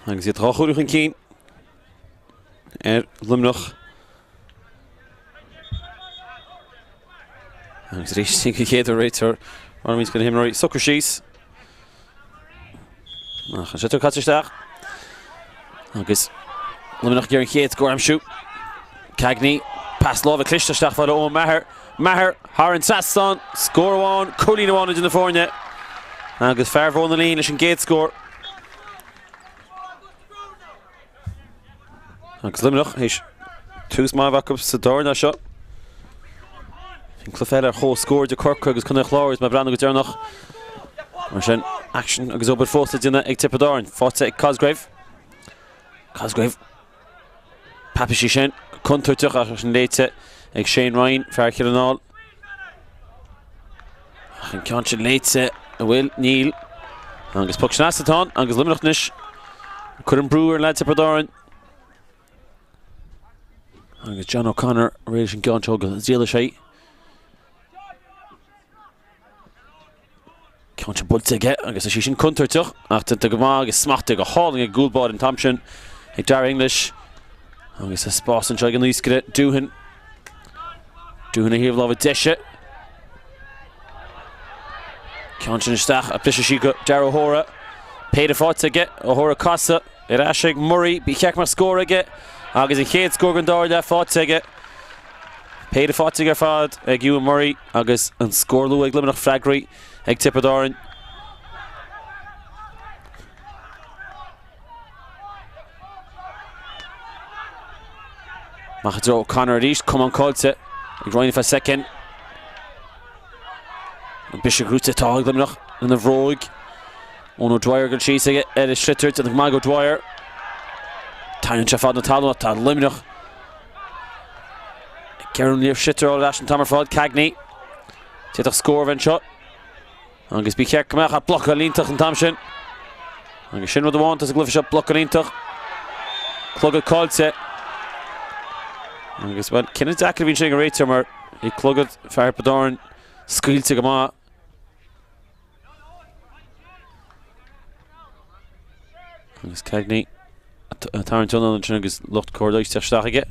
Agus iad 2 chúilín chun cinn ar Luimneach. Agus arís sin an chéad réiteoir mar go na himreoirí socrú síos. Ach an sliotar caite isteach. Agus Luimneach ag iarraidh an chéad scór a aimsiú. Cagney, pas láimhe cliste isteach fada Eoin Maher. Maher thar an trasnán, scór amháin, cúilín amháin idir na foirne. Agus fear Mhóin na Lín leis an gcéad scór. Agus Luimneach théis tús maith a bheith acu sa dara leath seo. An cluiche eile ar chomhscór idir Corcaigh agus Contae an Chláir agus mé ag breathnú go deireanach. Mar sin, action agus obair fós le déanamh ag Tiobraid Árann. Faighte ag Cosgrave. Cosgrave. Preabfaidh sí sin. Contúirteach ach sin léite ag Shane Ryan, fear Chill na nGall. Ach an ceann sin léite, an bhfuil? Níl. Agus poc sneasta atá ann agus Luimneach anois. Cuireann brú ar leaid Tiobraid Árann. Agus John O'Connor réidh leis an gceann seo go dtriailfidh sé. Ceann sin buailte aige agus tá sí sin contúirteach ach déanta go maith agus smachtaithe go hálainn ag an gcúl báire an t-am sin ag Darragh English. Agus tá spás anseo ag an naoscaire Doohan. Doohan ar thaobh láimhe deise. Ceann sin isteach a briseadh sí go Darragh O'Hora. Péire faighte aige, O'Hora casadh ar ais ag Murray, ba cheart go mbeadh scór aige agus an chéad scór den dara leath faighte aige. Péire faighte aige ar fad ag Ewan Murray agus an scór luath ag Luimneach freagraithe ag Tiobraid Árann. Amach i dtreo O'Connor arís, camán caillte ag Ryan feadh soicind. An briseadh gnóite atá ag Luimneach lena bhróig. Eoin O'Dwyer ag dul síos aige ar an sliotar, déanamh go maith ag O'Dwyer. Tarraingíonn sé fad na talún ach tá Luimneach ag iarraidh an sliotar a fháil ar ais an t-am ar fad. Cagney. D'fhéadfadh scór a bheith anseo. Agus ba cheart go mbeadh ach blocáil iontach an t-am sin. Agus sin rud amháin atá sa gcluiche seo, blocáil iontach. Clogad caillte. Agus, bhuel, cinneadh deacair a bhí ansin ag an réiteoir mar bhí clogad fear Thiobraid Árann scaoilte go maith. Agus Cagney ag tarraingt anonn ansin agus lucht cóir leighis ag teacht isteach aige.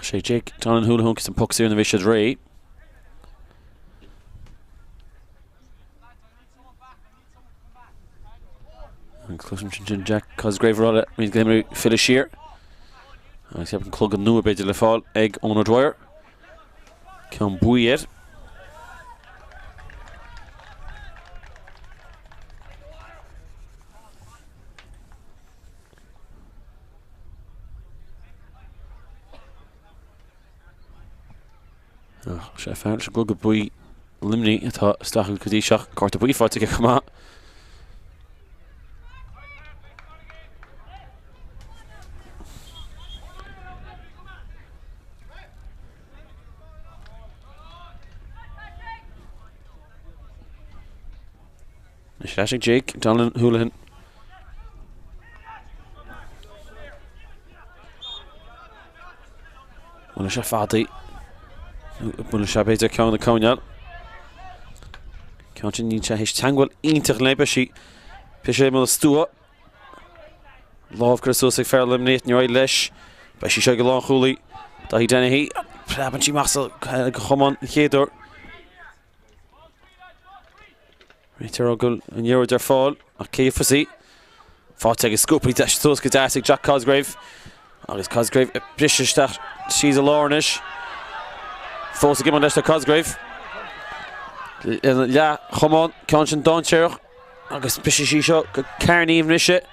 Sé Jake Donlan Houlihan agus an puc saor nuair a bheidh siad réidh. An cloisim sin sin Jack Cosgrave ag rá le roinnt imreoirí filleadh siar. Agus ceapaim an clogad nua b'fhéidir le fáil ag Eoin O'Dwyer. Ceann buí air. Ach sé fear leis an gclogad buí Luimnigh atá isteach go dtí seo. Cárta buí faighte aige chomh maith. Anois ar ais ag Jake Donlan Houlihan. Buaileann sé fada í. Buaileann sé b'fhéidir ceann na coirnéal. Ceann sin níl sé théis teagmháil iontach le beidh sí beidh sé mar stua. Lámh curtha suas ag fear Luimnigh ní raibh leis. Beidh sí seo ag an lánchúlaí. Daithí Dennehy. Preabann sí amach sa chamán an chéad uair. Réiteoir go bhfuil an liathróid ar fáil ach cé a gheobhas í? Faighte agus scuabtha deis suas go deas ag Jack Cosgrave. Agus Cosgrave ag briseadh isteach síos i lár anois. Fós ag imeacht leis le Cosgrave. Leathchamán, ceann sin dainséarach agus briseann sí seo go Kearney anois. Ag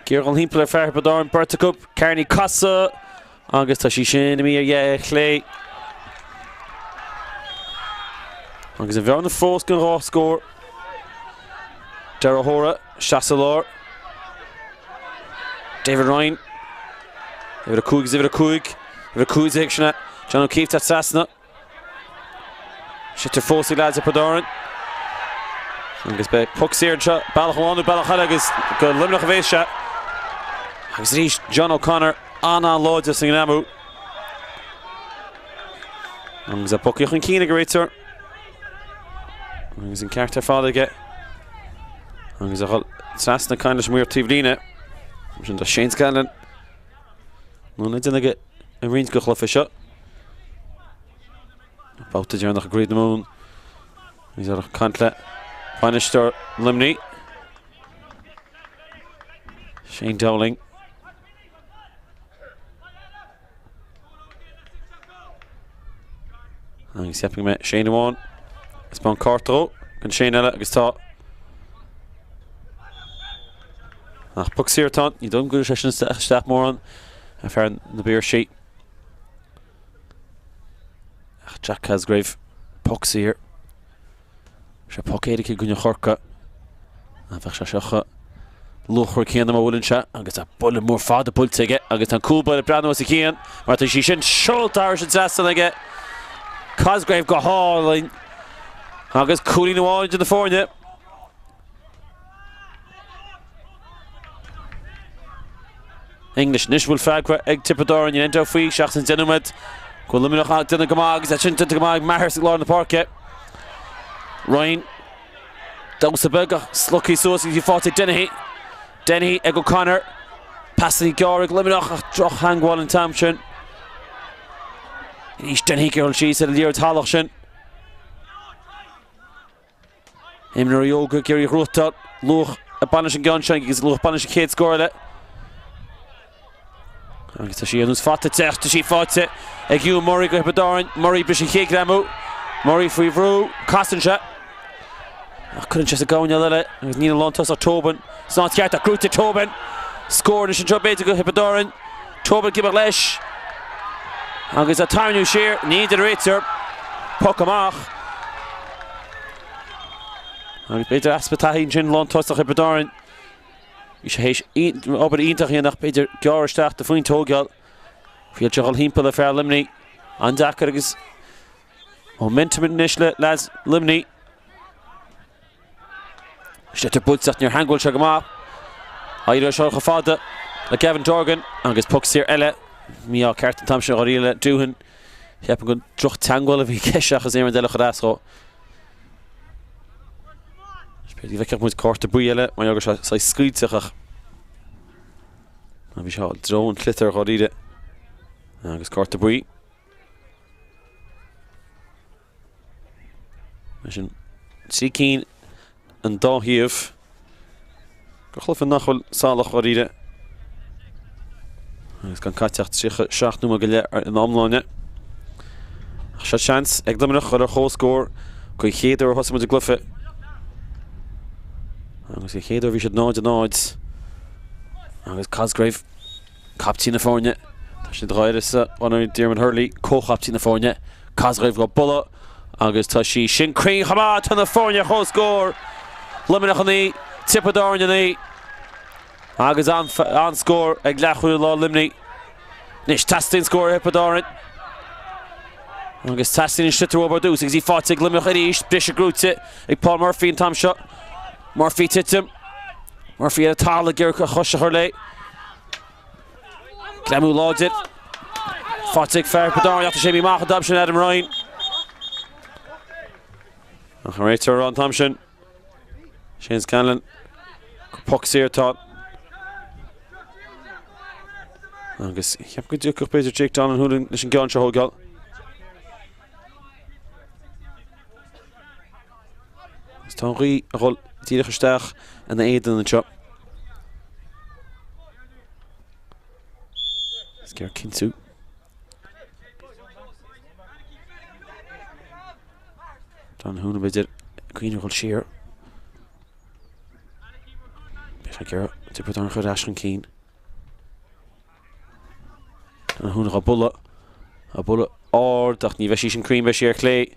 iarraidh dul thimpeall ar fear Thiobraid Árann, beirt acu, Kearney casadh Agus tá sí sin imithe ar dheis chlé. Agus an bhearna fós den dhá scór. Darragh O'Hora, isteach sa lár. David Ryan. Uimhir 5 is uimhir 5. Uimhir 15 sin é. John O'Keefe teacht trasna. Sliotar fós ag leaids Thiobraid Árann. Agus beidh poc saor anseo, bealach amháin nó bealach eile agus go Luimneach a bhéas sé. Agus arís John O'Connor an-an-láidir sa ngreamú. Agus é bogtha chun cinn ag an réiteoir. Agus an ceart ar fad aige. Agus a dhul trasna ag caint leis an maor taobhlíne. Sin do Shane Scanlon. Nó na déanamh aige i roinnt den chluiche seo. Babhta deireanach i gCraobh na Mumhan. Agus é ag caint le bainisteoir Luimnigh. Shane Dowling. Agus ceapaim go mbeidh Shane amháin ag taispeáint cárta dhó don Shane eile agus tá ach poc saor atá ann. Ní dóigh liom go gcuirfidh sé sin isteach mórán ar fear na bPiarsaigh. Ach Jack Cosgrave, poc saor. Sé poc éirice i gcoinne Chorcaí. Bheadh sé seo chomh luachmhar céanna má bhuaileann sé agus tá buille mór fada buailte aige agus tá an cúl báire ag breathnú os a chionn mar tá sí sin seolta thairis an trasnán aige. Cosgrave go hálainn agus cúilín amháin idir na foirne. English. Anois bhfuil freagra ag Tiobraid Árann, níl aon dabht faoi, seachas an deich nóiméad go bhfuil Luimneach ag déanamh go maith agus é sin déanta go maith ag Maher sa lár na páirce. Ryan. Damhsa beag ach slogtha suas agus í faighte ag Dennehy. Dennehy ag O'Connor. Pasanna gearr ag Luimneach ach drochtheangmháil an t-am sin. Arís Dennehy ag dul síos ar an liathróid shalach sin. Imreoirí óga ag iarraidh a ghnóthachtáil luach ag baint leis an gceann seo agus luach ag baint leis an chéad scór eile. Agus tá sí ar nós fata te ach tá sí faighte ag Ewan Murray go Thiobraid Árann. Murray bris an chéad ghreamú. Murray faoi bhrú. Casann sé. Ach cuireann sé sa gcoirnéal eile agus níl an lántosach Tobin san áit cheart ach gnóthaithe Tobin. Scór anois anseo b'fhéidir go Thiobraid Árann. Tobin ag imeacht leis agus ag tarraingiú siar. Ní deir an réiteoir. Poc amach. Agus b'fhéidir easpa taithí ansin lántosach Thiobraid Árann. Bhí sé théis obair iontach a dhéanamh ach b'fhéidir gearradh isteach do phointe a thógáil. Thriail sé a dhul thimpeall ar fear Luimnigh. An-deacair agus momentum anois le leaids Luimnigh. Sliotar buailte ach níor theangmháil sé go maith. Éireoidh seo chomh fada le Gavin Dorgan agus poc saor eile. Mí-ádh ceart an t-am sin dháiríre le Doohan. Ceapaim gur droch-teangmháil a bhí i gceist seachas aon rud eile a chuir as dhó. B'fhéidir go bhfeicfeadh muid cárta buí eile mar gheall go raibh sé saghas scaoilteach ach bhí sé i dtreo an tsliotair dháiríre agus cárta buí. Mar sin, 3 cinn an dá thaobh de chluiche nach bhfuil salach dháiríre agus gan caite ach 37 nóiméad go leith ina iomláine. Ach seo seans ag Luimneach a dhul ar chomhscór den chéad uair a thosaigh muid an gcluiche. Agus den chéad uair bhí siad 0-0 agus Cosgrave Captaen na foirne, tá siad dhá uireasa ionadh Diarmuid Hurley, comhchaptaen na foirne, Cosgrave dhá bualadh agus tá sí sin cruinn chomh maith, tá na foirne ar comhscór, Luimneach 9, Tiobraid Árann 9 agus an-scór ag leathchúlaí láir Luimnigh. Anois teastaíonn scór ó Thiobraid Árann agus teastaíonn an sliotar uathu ar dtús agus í faighte ag Luimneach arís, briseadh gnóthaithe ag Paul Murphy an t-am seo. Murphy titim. Murphy ar an talamh ag iarraidh a chois a chur léi. Greamú láidir. Faighte ag fear Thiobraid Árann ach tá sé imithe amach an t-am sin Adam Ryan. Ach an réiteoir ag rá an t-am sin. Shane Scanlon. Poc saor atá. Agus cheap go dtiocfadh b'fhéidir Jake Donoghue leis an gceann seo a thógáil. Agus tá an ghaoth ag dhul díreach isteach ina éadan anseo. Is géar cinntiú. Donoghue b'fhéidir cuimhneamh a dhul siar. Beidh sé ag iarraidh Tiobraid Árann a chur ar ais chun cinn. Donoghue dhá bualadh. Á bualadh ard ach ní bheidh sí sin cruinn, beidh sí ar chlé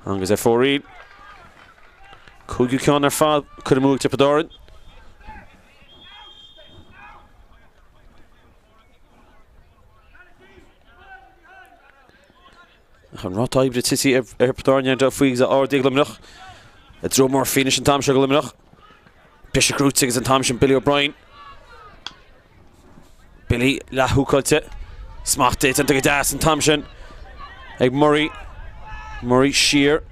agus ar fóraoil. Cúigiú ceann ar fad curtha amú ag Tiobraid Árann. Ach an ráta oibre tite ar Thiobraid Árann ar faoi agus ardaithe ag Luimneach. I dtreo Murphy anois an t-am seo go Luimneach. Briseadh gnóthaithe agus an t-am sin Billy O'Brien. Billy leath-húcáilte. Smacht déanta go deas an t-am sin ag Murray. Murray siar.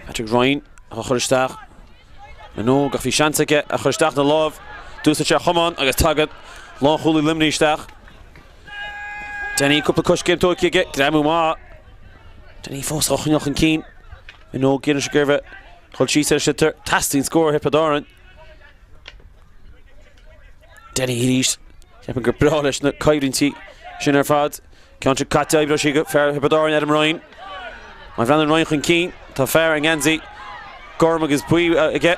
Patrick Ryan á chur isteach. Minogue ach bhí seans aige a chur isteach na lámh. D'úsáid sé a chamán agus tagann lánchúlaí Luimnigh isteach. Denny cúpla coiscéim tógtha aige, greamú maith. Denny fós á choinneáil chun cinn. Minogue ag iarraidh go raibh dul síos ar an sliotar. Teastaíonn scór ó Thiobraid Árann. Denny arís. Ceapaim gur breá leis na coimhlintí sin ar fad. Ceann sin caite oibreoidh sí go fear Thiobraid Árann Adam Ryan. Má bhreathnaíonn Ryan chun cinn, tá fear i ngeansaí gorm agus buí aige.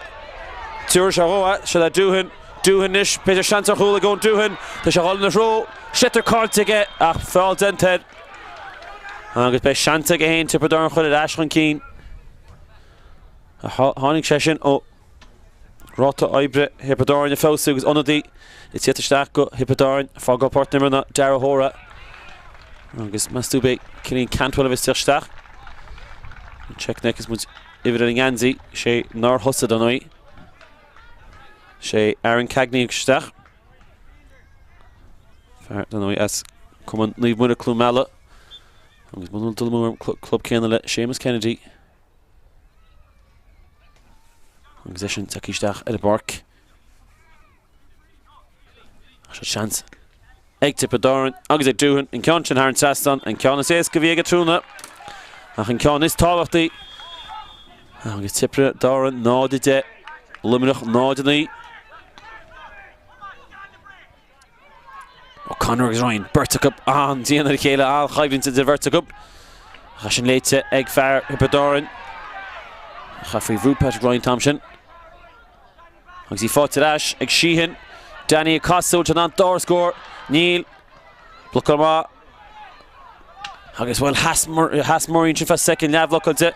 Tabharfaidh sé dhó é, seo le Doohan. Doohan anois, b'fhéidir seans ar chúl ag Eoin Doohan. Tá sé ag dul ina threo. Sliotar caillte aige ach feall déanta air. Agus beidh seans aige féin Tiobraid Árann a chur ar ais chun cinn. Tháinig sé sin ó Ráta oibre Thiobraid Árann ag feabhsú agus ionadaí ag tíocht isteach go Thiobraid Árann ag fágáil Páirc na hImeartha Darragh O'Hora agus meas tú beidh Cillian Cantwell a bheas ag tíocht isteach. An check is muid uimhir ar an ngeansaí, sé nár thosaigh dar ndóigh. Sé Aaron Cagney ag isteach. Fear dar ndóigh as Cumann Naomh Muire Cluain Meala agus muna bhfuil dul amú ar an club céanna le Séamus Kennedy. Agus eisean tagtha isteach ar an bpáirc. Seo seans ag Tiobraid Árann agus ag Doohan an ceann sin thar an trasnán, an ceann is éasca a bhí aige tráthnóna ach an ceann is tábhachtaí. Agus Tiobraid Árann 0-10, Luimneach 0-9. O'Connor agus Ryan, beirt acu an-dian ar a chéile, an-choimhlint idir bheirt acu. Ach sin léite ag fear Thiobraid Árann. Ach faoi bhrú Patrick Ryan an t-am sin. Agus í faighte ar ais ag Sheehan. Danny ag casadh an dara scór. Níl. Blocáil maith. Agus bhuel sheas Murray ansin feadh soicind leathbhlocáilte.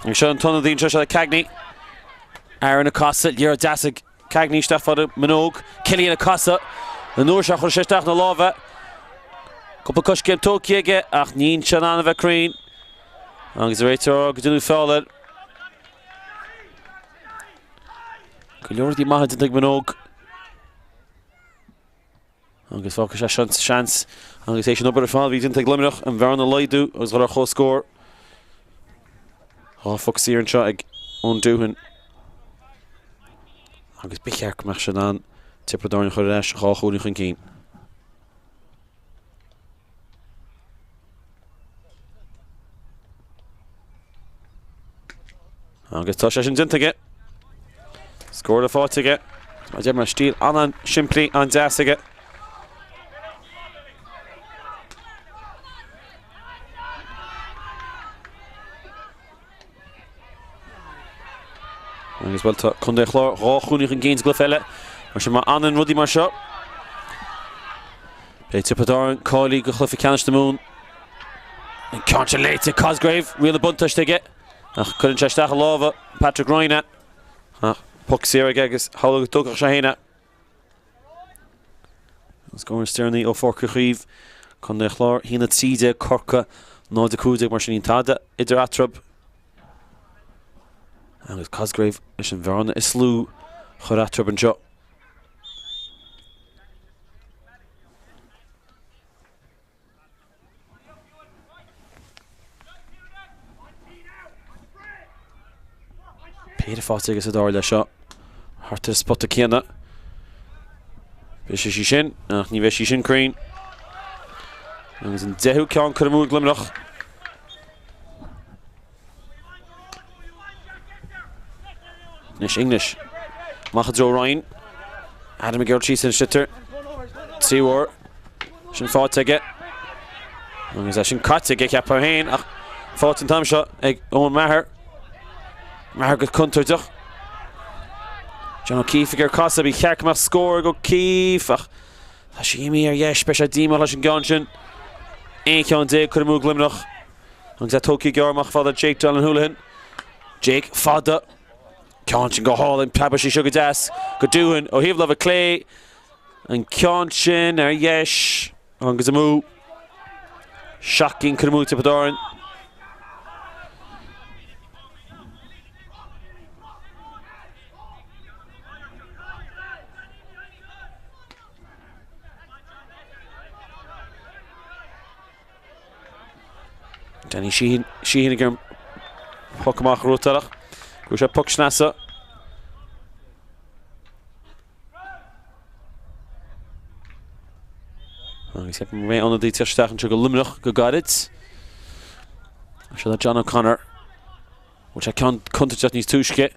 Agus seo an t-ionadaí anseo seo le Cagney. Aaron ag casadh, liathróid deas ag Cagney isteach fada Minogue, Cillian ag casadh an uair seo chuir sé isteach na lámha. Cúpla coiscéim tógtha aige ach níl sé in ann a bheith cruinn. Agus a réiteoir go déanamh feall air. Go leor rudaí maithe déanta ag Minogue. Agus fágfaidh sé seo seans agus é sin obair ar fad a bhí déanta ag Luimneach an bhearna a laghdú agus dhul ar comhscór. Tá phoc saor anseo ag Eoin Doohan. Agus ba cheart go mbeadh sé in ann Tiobraid Árann a chur ar ais dhá chúilín chun cinn. Agus tá sé sin déanta aige. Scór eile faighte aige. Mar deir mar stíl an-simplí, an-deas aige. Agus bhuel tá Contae an Chláir dhá chúilín chun cinn sa gcluiche eile. Mar sin má fhanann rudaí mar seo, beidh Tiobraid Árann cáilithe do chluiche ceannais na Mumhan. An ceann sin léite Cosgrave, riail na buntáiste aige. Ach cuireann sé isteach i lámha Patrick Ryan é. Ach poc saor aige agus shamhlódh go dtógfadh sé féin é. An scór is deireanaí ó Pháirc Uí Chaoimh, Contae an Chláir, 1-13 Corcaigh 0-15 mar sin níl tada idir eatarthu. Agus Cosgrave leis an bhearna is lú a chur eatarthu anseo. Péire faighte aige sa dara leath seo. Thart ar an spota céanna. Beidh sé sí sin, ach ní bheidh sí sin cruinn. Agus an deichiú ceann curtha amú ag Luimneach. Anois English. Amach i dtreo Ryan. Adam ag iarraidh síos an sliotar. Triúr. Sin faighte aige. Agus é sin caite aige cheapfá féin ach faighte an t-am seo ag Eoin Maher. Maher go contúirteach. John O'Keefe ag iarraidh casadh. Ba cheart go mbeadh scór ag O'Keefe ach tá sí imithe ar dheis. Beidh sé díomách leis an gceann sin. 11 ceann curtha amú ag Luimneach. Agus é tógtha gearr amach fada Jake Dillon Houlihan. Jake fada. Ceann sin go hálainn, preabadh sí seo go deas go Doohan ó thaobh láimhe clé. An ceann sin ar dheis agus amú. Seacht gcinn curtha amú ag Tiobraid Árann. Danny Sheehan, Sheehan ag iarraidh an poc amach a ghnóthachtáil ach go bhfuil sé poc sneasa. Agus ceapaim go mbeidh ionadaí ag teacht isteach anseo go Luimneach go gairid. Seo é John O'Connor. Bhfuil sé ceann contúirteach níos túisce.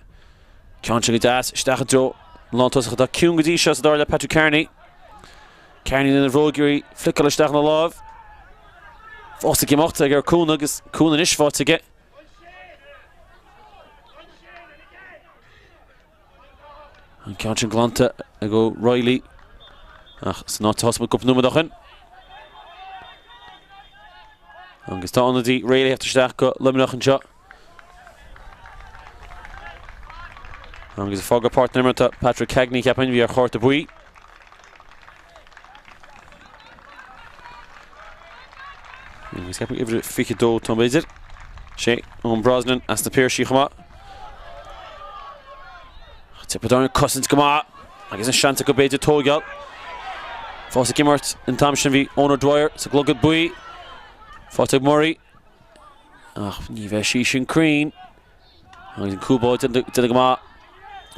Ceann sin go deas isteach i dtreo an lántosach atá ciúin go dtí seo sa dara leath Patrick Carney. Carney lena bhróg ag iarraidh fliceáil isteach ina láimh. Fós ag imeacht ag ar cúnamh agus cúnamh anois faighte aige. An ceann sin glanta ag O'Reilly ach san áit a thosaigh muid cúpla nóiméad ó shin. Agus tá ionadaí réidh le theacht isteach go Luimneach anseo. Agus ag fágáil páirc na himeartha Patrick Cagney cheapfainn bhí ar chárta buí. Agus ceapaim uimhir 22 Tom b'fhéidir. Sé Eoin Brosnan as na Piarsaigh chomh maith. Tiobraid Árann ag cosaint go maith agus an seans acu b'fhéidir tóigeáil. Fós ag imirt an t-am sin bhí Eoin O'Dwyer sa gclogad buí. Faighte ag Murray. Ach ní bheidh sí sin cruinn. Agus an cúl báire déanta go maith.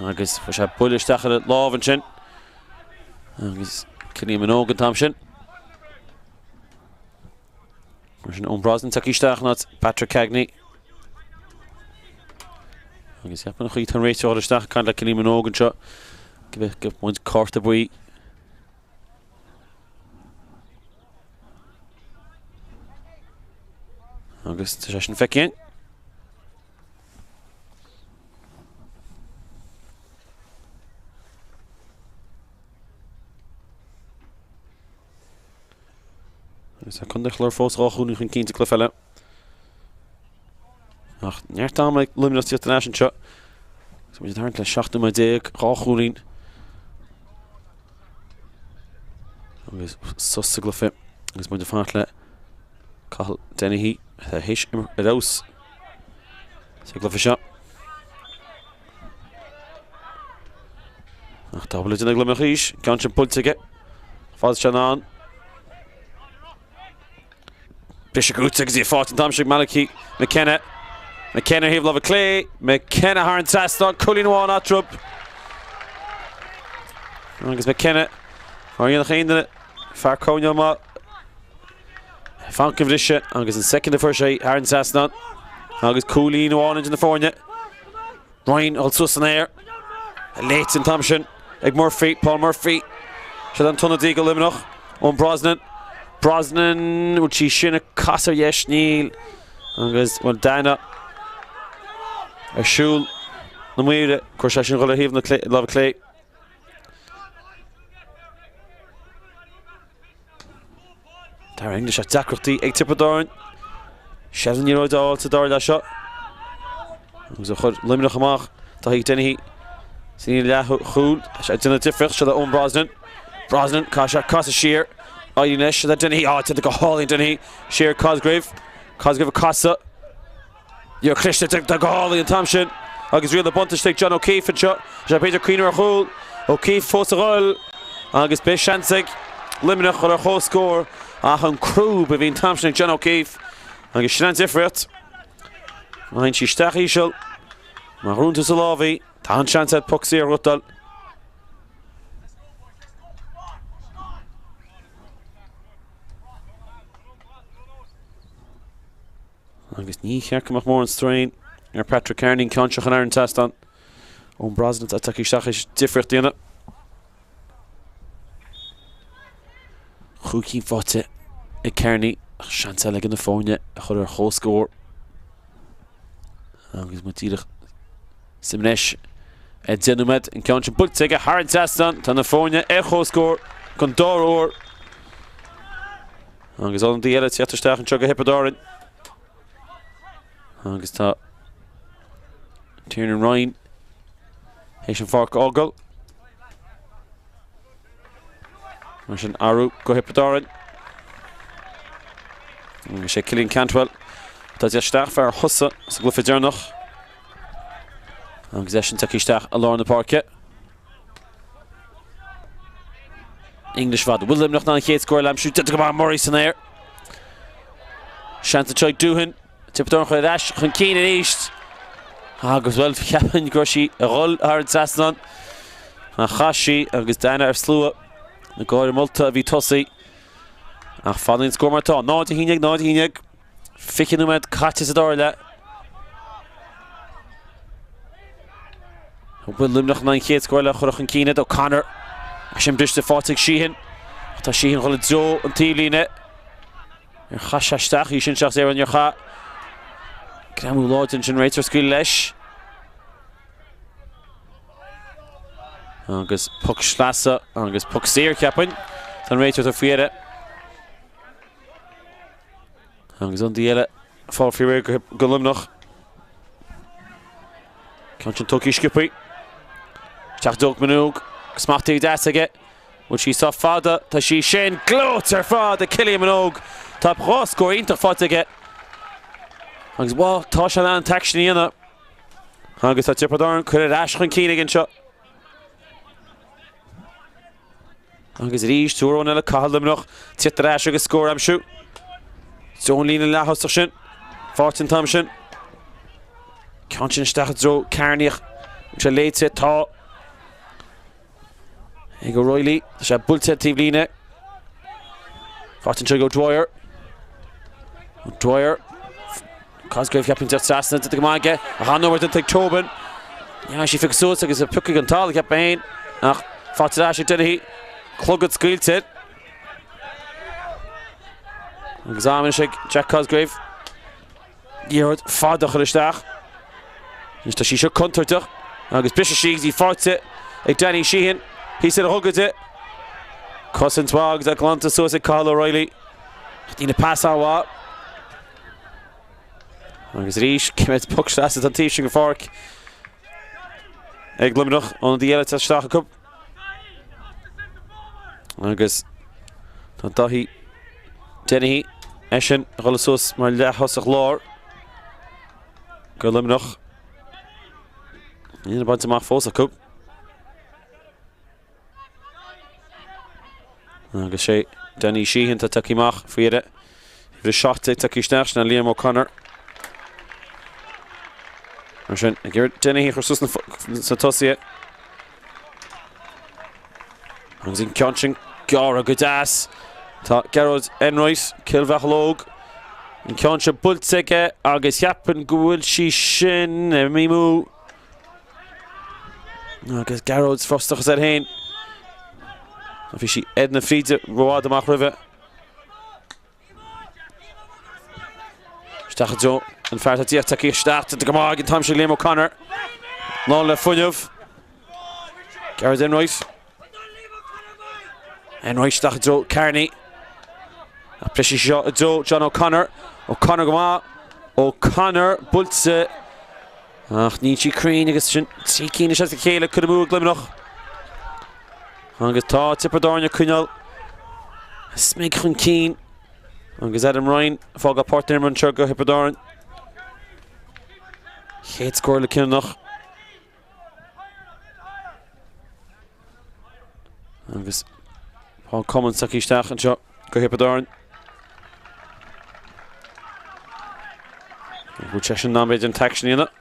Agus fuair sé buille isteach ar a lámh ansin. Agus Cillian Minogue an t-am sin. Mar sin Eoin Brosnan tagtha isteach in áit Patrick Cagney. Agus ceapaim an chaoi tá an réiteoir isteach ag caint le Cillian Minogue anseo go mbeidh go mbaint cárta buí. Agus tá sé sin feicthe. Agus tá Contae an Chláir fós 2 chúilín chun cinn sa gcluiche eile. Ach neart ama ag Luimneach tíocht ar ais anseo. Agus muid ag tarraingt le 17 nóiméad, 2 chúilín. Agus sos sa gcluiche agus muid ag fanacht le Cathal Dennehy atá théis imirt ar fheabhas sa gcluiche seo. Ach tá buille ag Luimneach arís, ceann sin buailte aige. Fad sé in ann. Briseadh uait agus í faighte an t-am sin ag Malachy McKenna. McKenna ar thaobh láimhe clé. McKenna thar an trasnán. Cúilín amháin eatarthu. Agus McKenna mar a dhéanfadh aon duine fear coirnéal maith. Fanc a bhriseadh agus an soicind a fuair sé thar an trasnán. Agus cúilín amháin idir na foirne. Ryan ag dul suas san aer. Léite an t-am sin ag Murphy, Paul Murphy. Seo an t-ionadaí go Luimneach Eoin Brosnan. Brosnan, bhfuil sí sin ag casadh ar dheis? Níl. Agus bhfuil Dana ar siúl na maoire. Chuir sé sin dhul ar thaobh na láimhe clé. Darragh English ach deacrachtaí ag Tiobraid Árann. Seilbh na liathróide a fháil sa dara leath seo. Agus a chuir Luimneach amach. Tadhg Dennehy san líne leathchúil. Tá sé ag déanamh difríocht. Seo le Eoin Brosnan. Brosnan, caithfidh sé casadh siar. Éiríonn leis. Seo le Dennehy. Á, déanta go hálainn Dennehy. Siar Cosgrave. Cosgrave ag casadh. Níor chlis de go hálainn an t-am sin agus riail na buntáiste ag John O'Keeffe anseo. Sé b'fhéidir cuimhneamh ar chúl. O'Keeffe fós ag dul agus beidh seans ag Luimneach dul ar chomhscór ach an crúb a bhí an t-am sin ag John O'Keeffe agus sin an difríocht. Má théann sí isteach íseal, má ghnóthaíonn tú sa lámh í, tá an seans agat poc saor a ghnóthachtáil. Agus ní cheart go mbeadh mórán strain ar Patrick Carney an ceann seo chun thar an trasnán. Eoin Brosnan atá tagtha isteach is difríocht a dhéanamh. Chúig cinn faighte ag Carney ach seans eile ag na foirne a chur ar chomhscór. Agus muid díreach suim anois ar 10 nóiméad an ceann sin buailte aige thar an trasnán. Tá na foirne ar chomhscór don dara huair. Agus ionadaí eile ag teacht isteach anseo go Thiobraid Árann. Agus tá Tiernan Ryan théis an pháirc a fhágáil. Mar sin athrú go Thiobraid Árann. Agus sé Cillian Cantwell atá ag teacht isteach fear a thosaigh sa gcluiche deireanach. Agus eisean tagtha isteach i lár na páirce. English fad. Bhfuil Luimneach in ann an chéad scór a aimsiú? Déanta go maith Murray san aer. Seans anseo ag Doohan. Tiobraid Árann curtha ar ais chun cinn arís. Agus, bhuel, cheapfainn go raibh sí ag dhul thar an trasnán. Ach chas sí agus d'aithne ar slua na gáire molta a bhí tosaí. Ach fanann an scór mar atá. 0, 11, 0, 11. 20 nóiméad caite sa dara leath. An bhfuil Luimneach in ann an chéad scór eile a chur chun cinn iad? O'Connor. Sin briste faighte ag Sheehan. Ach tá Sheehan ag dul i dtreo an taobhlíne. Ar chaith sé isteach í sin seachas ar níor chaith. Greamú láidir ansin réiteoir scaoileadh leis. Agus poc sleasa agus poc saor cheapfainn. Tá an réiteoir faoi dheireadh. Agus ionadaí eile fáil faoi réir go Luimneach. Ceann sin tugtha sciobtha. Isteach i dtreo Minogue. Smachtaithe deas aige. Bhfuil sí sách fada? Tá sí sin gleoite ar fad ag Cillian Minogue. Tá dhá scór iontach faighte aige. Agus bhuel, tá sé in ann an t-aicsean a dhéanamh. Agus tá Tiobraid Árann curtha ar ais chun cinn aige anseo. Agus arís, uair amháin eile, caithfidh Luimneach tíocht ar ais agus scór a aimsiú. Ón líne leath-thosach sin, faighte an t-am sin. Ceann sin isteach i dtreo Kearney ach sé léite, tá ag O'Reilly, tá sé buailte ar taobh líne. Faighte anseo ag O'Dwyer. O'Dwyer. Cosgrave cheapfainn teacht trasna déanta go maith aige. Ach an-obair déanta ag Tobin. Ní sí phiocadh suas agus a piocadh an talamh cheapfainn féin. Ach faighte ar ais ag Dennehy. Clogad scaoilte. Agus am anois ag Jack Cosgrave. Liathróid fada a chur isteach. Anois tá sí seo contúirteach agus briseadh sí agus í faighte ag Danny Sheehan. Thíos ar a ghogaide. Cosaint mhaith agus é glanta suas ag Cathal O'Reilly. Ní na pas an-mhaith. Agus arís, cé mhéad poc sleasa atá an taobh sin den pháirc ag Luimneach, ionadaí eile ag isteach acu. Agus tá Daithí Dennehy eisean ag dul suas mar leath-thosach lár go Luimneach. Níl bainte amach fós acu. Agus sé Danny Sheehan atá tagtha amach faoi dheireadh. Uimhir 17 tagtha isteach, sin Liam O'Connor. Mar sin, ag iarraidh Dennehy a chur suas sna tosaithe. Agus an ceann sin gearrtha go deas. Tá Gearóid Enright, Cill Mhealóg. An ceann seo buailte aige agus cheapfainn go bhfuil sí sin imithe amú. Agus Gearóid frustrachas air féin. Bhí sí ar na fríde rófhada amach roimhe. Isteach i dtreo an fear atá díreach tagtha isteach go maith ag an t-am sin Liam O'Connor. Lán le fuinneamh. Gearóid Enright. Enright isteach i dtreo Kearney. Ach briseadh seo i dtreo John O'Connor. O'Connor go maith. O'Connor buailte Ach níl sí cruinn agus sin trí cinn as a chéile curtha amú ag Luimneach. Agus tá Tiobraid Árann ag coinneáil a smig chun cinn. Agus Adam Ryan ag fágáil páirc na himeartha anseo go Thiobraid Árann. Chéad scór le cinniúnach. Agus Paul Cummins tagtha isteach anseo go Thiobraid Árann. Bhfuil sé sin in ann b'fhéidir an t-aicsean a dhéanamh.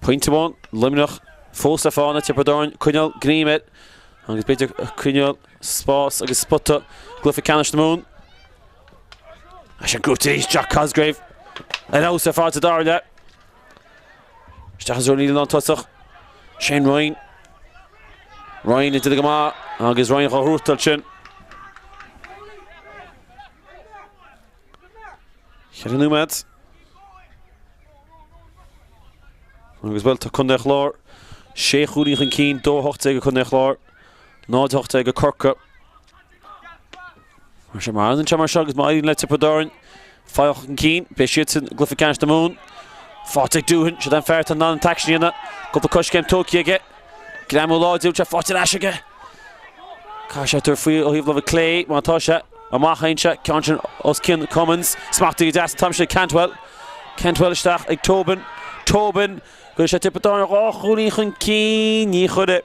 Pointe amháin, Luimneach fós le fána, Tiobraid Árann coinneáil greim air agus b'fhéidir coinneáil spás agus spota gcluiche ceannais na Mumhan. Sin gnóite arís Jack Cosgrave ar fheabhas ar fad sa dara leath. Isteach i dtreo an líne lántosach. Shane Ryan. Ryan ag déanamh go maith agus Ryan dhá thrúchtáil sin. Cheithre nóiméad. Agus bhuel tá Contae an Chláir sé chúilín chun cinn, 2-18 ag Contae an Chláir, 0-18 ag Corcaigh. Mar sin, má fhanann sé mar seo agus má éiríonn le Tiobraid Árann fáil chun cinn, beidh siadsan i gcluiche ceannais na Mumhan. Faighte ag Doohan, siod an fear atá in ann an t-aicsean a dhéanamh. Cúpla coiscéim tógtha aige. Greamú láidir, sé faighte ar ais aige. Caithfidh sé tabhairt faoi ó thaobh láimhe clé má tá sé. Amach anseo, ceann sin os cionn Cummins. Smachtaithe go deas an t-am sin ag Cantwell. Cantwell isteach ag Tobin. Tobin, go sé Tiobraid Árann dhá chúilín chun cinn, ní chuirfidh.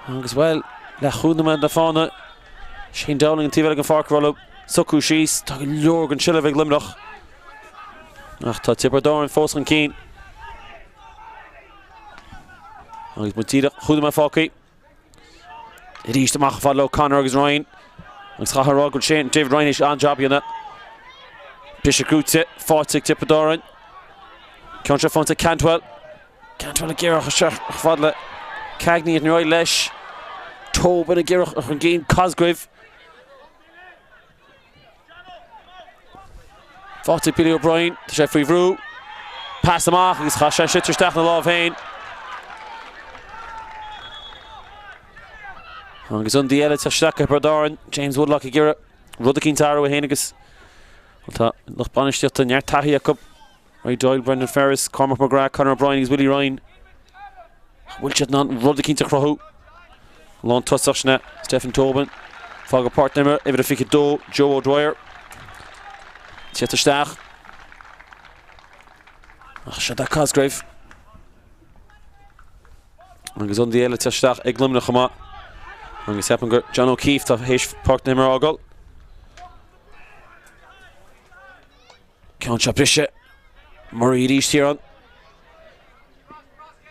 Agus bhuel, le chúig nóiméad le fána. Shane Dowling an taobh eile den pháirc ag rá leo socrú síos. Tá go leor den tseilbh ag Luimneach. Ach tá Tiobraid Árann fós chun cinn. Agus muid díreach chúig nóiméad fágtha. Arís amach fad le O'Connor agus Ryan. Agus chaithfeá a rá go bhfuil Shane David Ryan théis an-jab a dhéanamh. Briseadh crúite faighte ag Tiobraid Árann. Ceann seo faighte ag Cantwell. Cantwell ag iarraidh isteach fad le Cagney ar aghaidh leis. Tobin ag iarraidh chun cinn Cosgrave. Faighte ag Billy O'Brien, tá sé faoi bhrú. Pas amach agus chaith sé an sliotar isteach ina lámh féin. Agus ionadaí eile ag teacht isteach do Thiobraid Árann, James Woodlock ag iarraidh rud eicínt a athrú é féin agus tá lucht bainistíochta neart taithí acu. Ray Doyle, Brendan Ferris, Cormac McGrath, Conor O'Brien agus Willie Ryan. Bhfuil siad in ann rud eicínt a chruthú? Lántosach sin é Stephen Tobin. Fágadh páirc na himeartha, uimhir a 22, Joe O'Dwyer. Teacht isteach. Ach seo é Cosgrave. Agus ionadaí eile teacht isteach ag Luimneach chomh maith. Agus ceapaim gur John O'Keefe tá théis páirc na himeartha a fhágáil. Ceann seo briste. Murray arís thiar ann.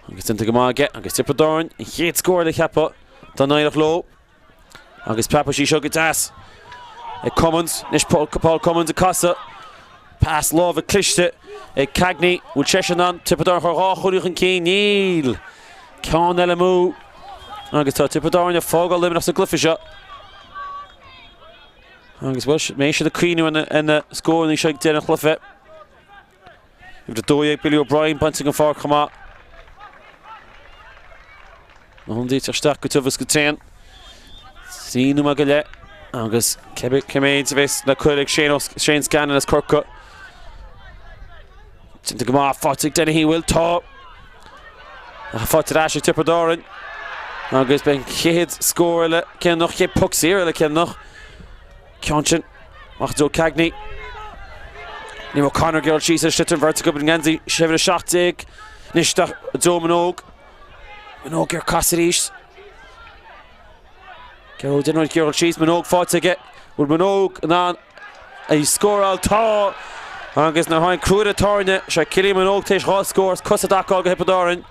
Agus déanta go maith aige agus Tiobraid Árann an chéad scór eile cheapfá dá n-éireodh leo. Agus preabadh sí seo go deas ag Cummins. Anois Paul, Paul Cummins ag casadh. Pas láimhe cliste ag Cagney. Bhfuil seisean in ann Tiobraid Árann a chur dhá chúilín chun cinn? Níl. Ceann eile amú. Agus tá Tiobraid Árann ag fágáil Luimneach sa gcluiche seo. Agus bhuel, mbeidh siad ag cuimhniú ar na scóranna seo ag deireadh an chluiche. Uimhir 12 Billy O'Brien bainte den pháirc chomh maith. Na hionadaithe isteach go tiubh is go tréan. 3 nóiméad go leith agus cé méid a bheas le cur ag Shane, Shane Scanlon as Corcaigh. Déanta go maith faighte ag Dennehy bhfuil tá. Faighte ar ais ag Tiobraid Árann. Agus beidh an chéad scór eile cinniúnach, chéad poc saor eile cinniúnach. Ceann sin amach Joe Cagney. Liam O'Connor ag dul síos ar sliotar an bheirt acu i ngeansaí uimhir 17. Anois isteach i dtreo Minogue. Minogue ar casadh arís. Gearóid Enright ag dul síos, Minogue faighte aige. Bhfuil Minogue in ann a scóráil? Tá! Agus nuair a tháinig cruaire tairne, sé Cillian Minogue tar éis dhá scór as cosa i dtaca do Thiobraid Árann.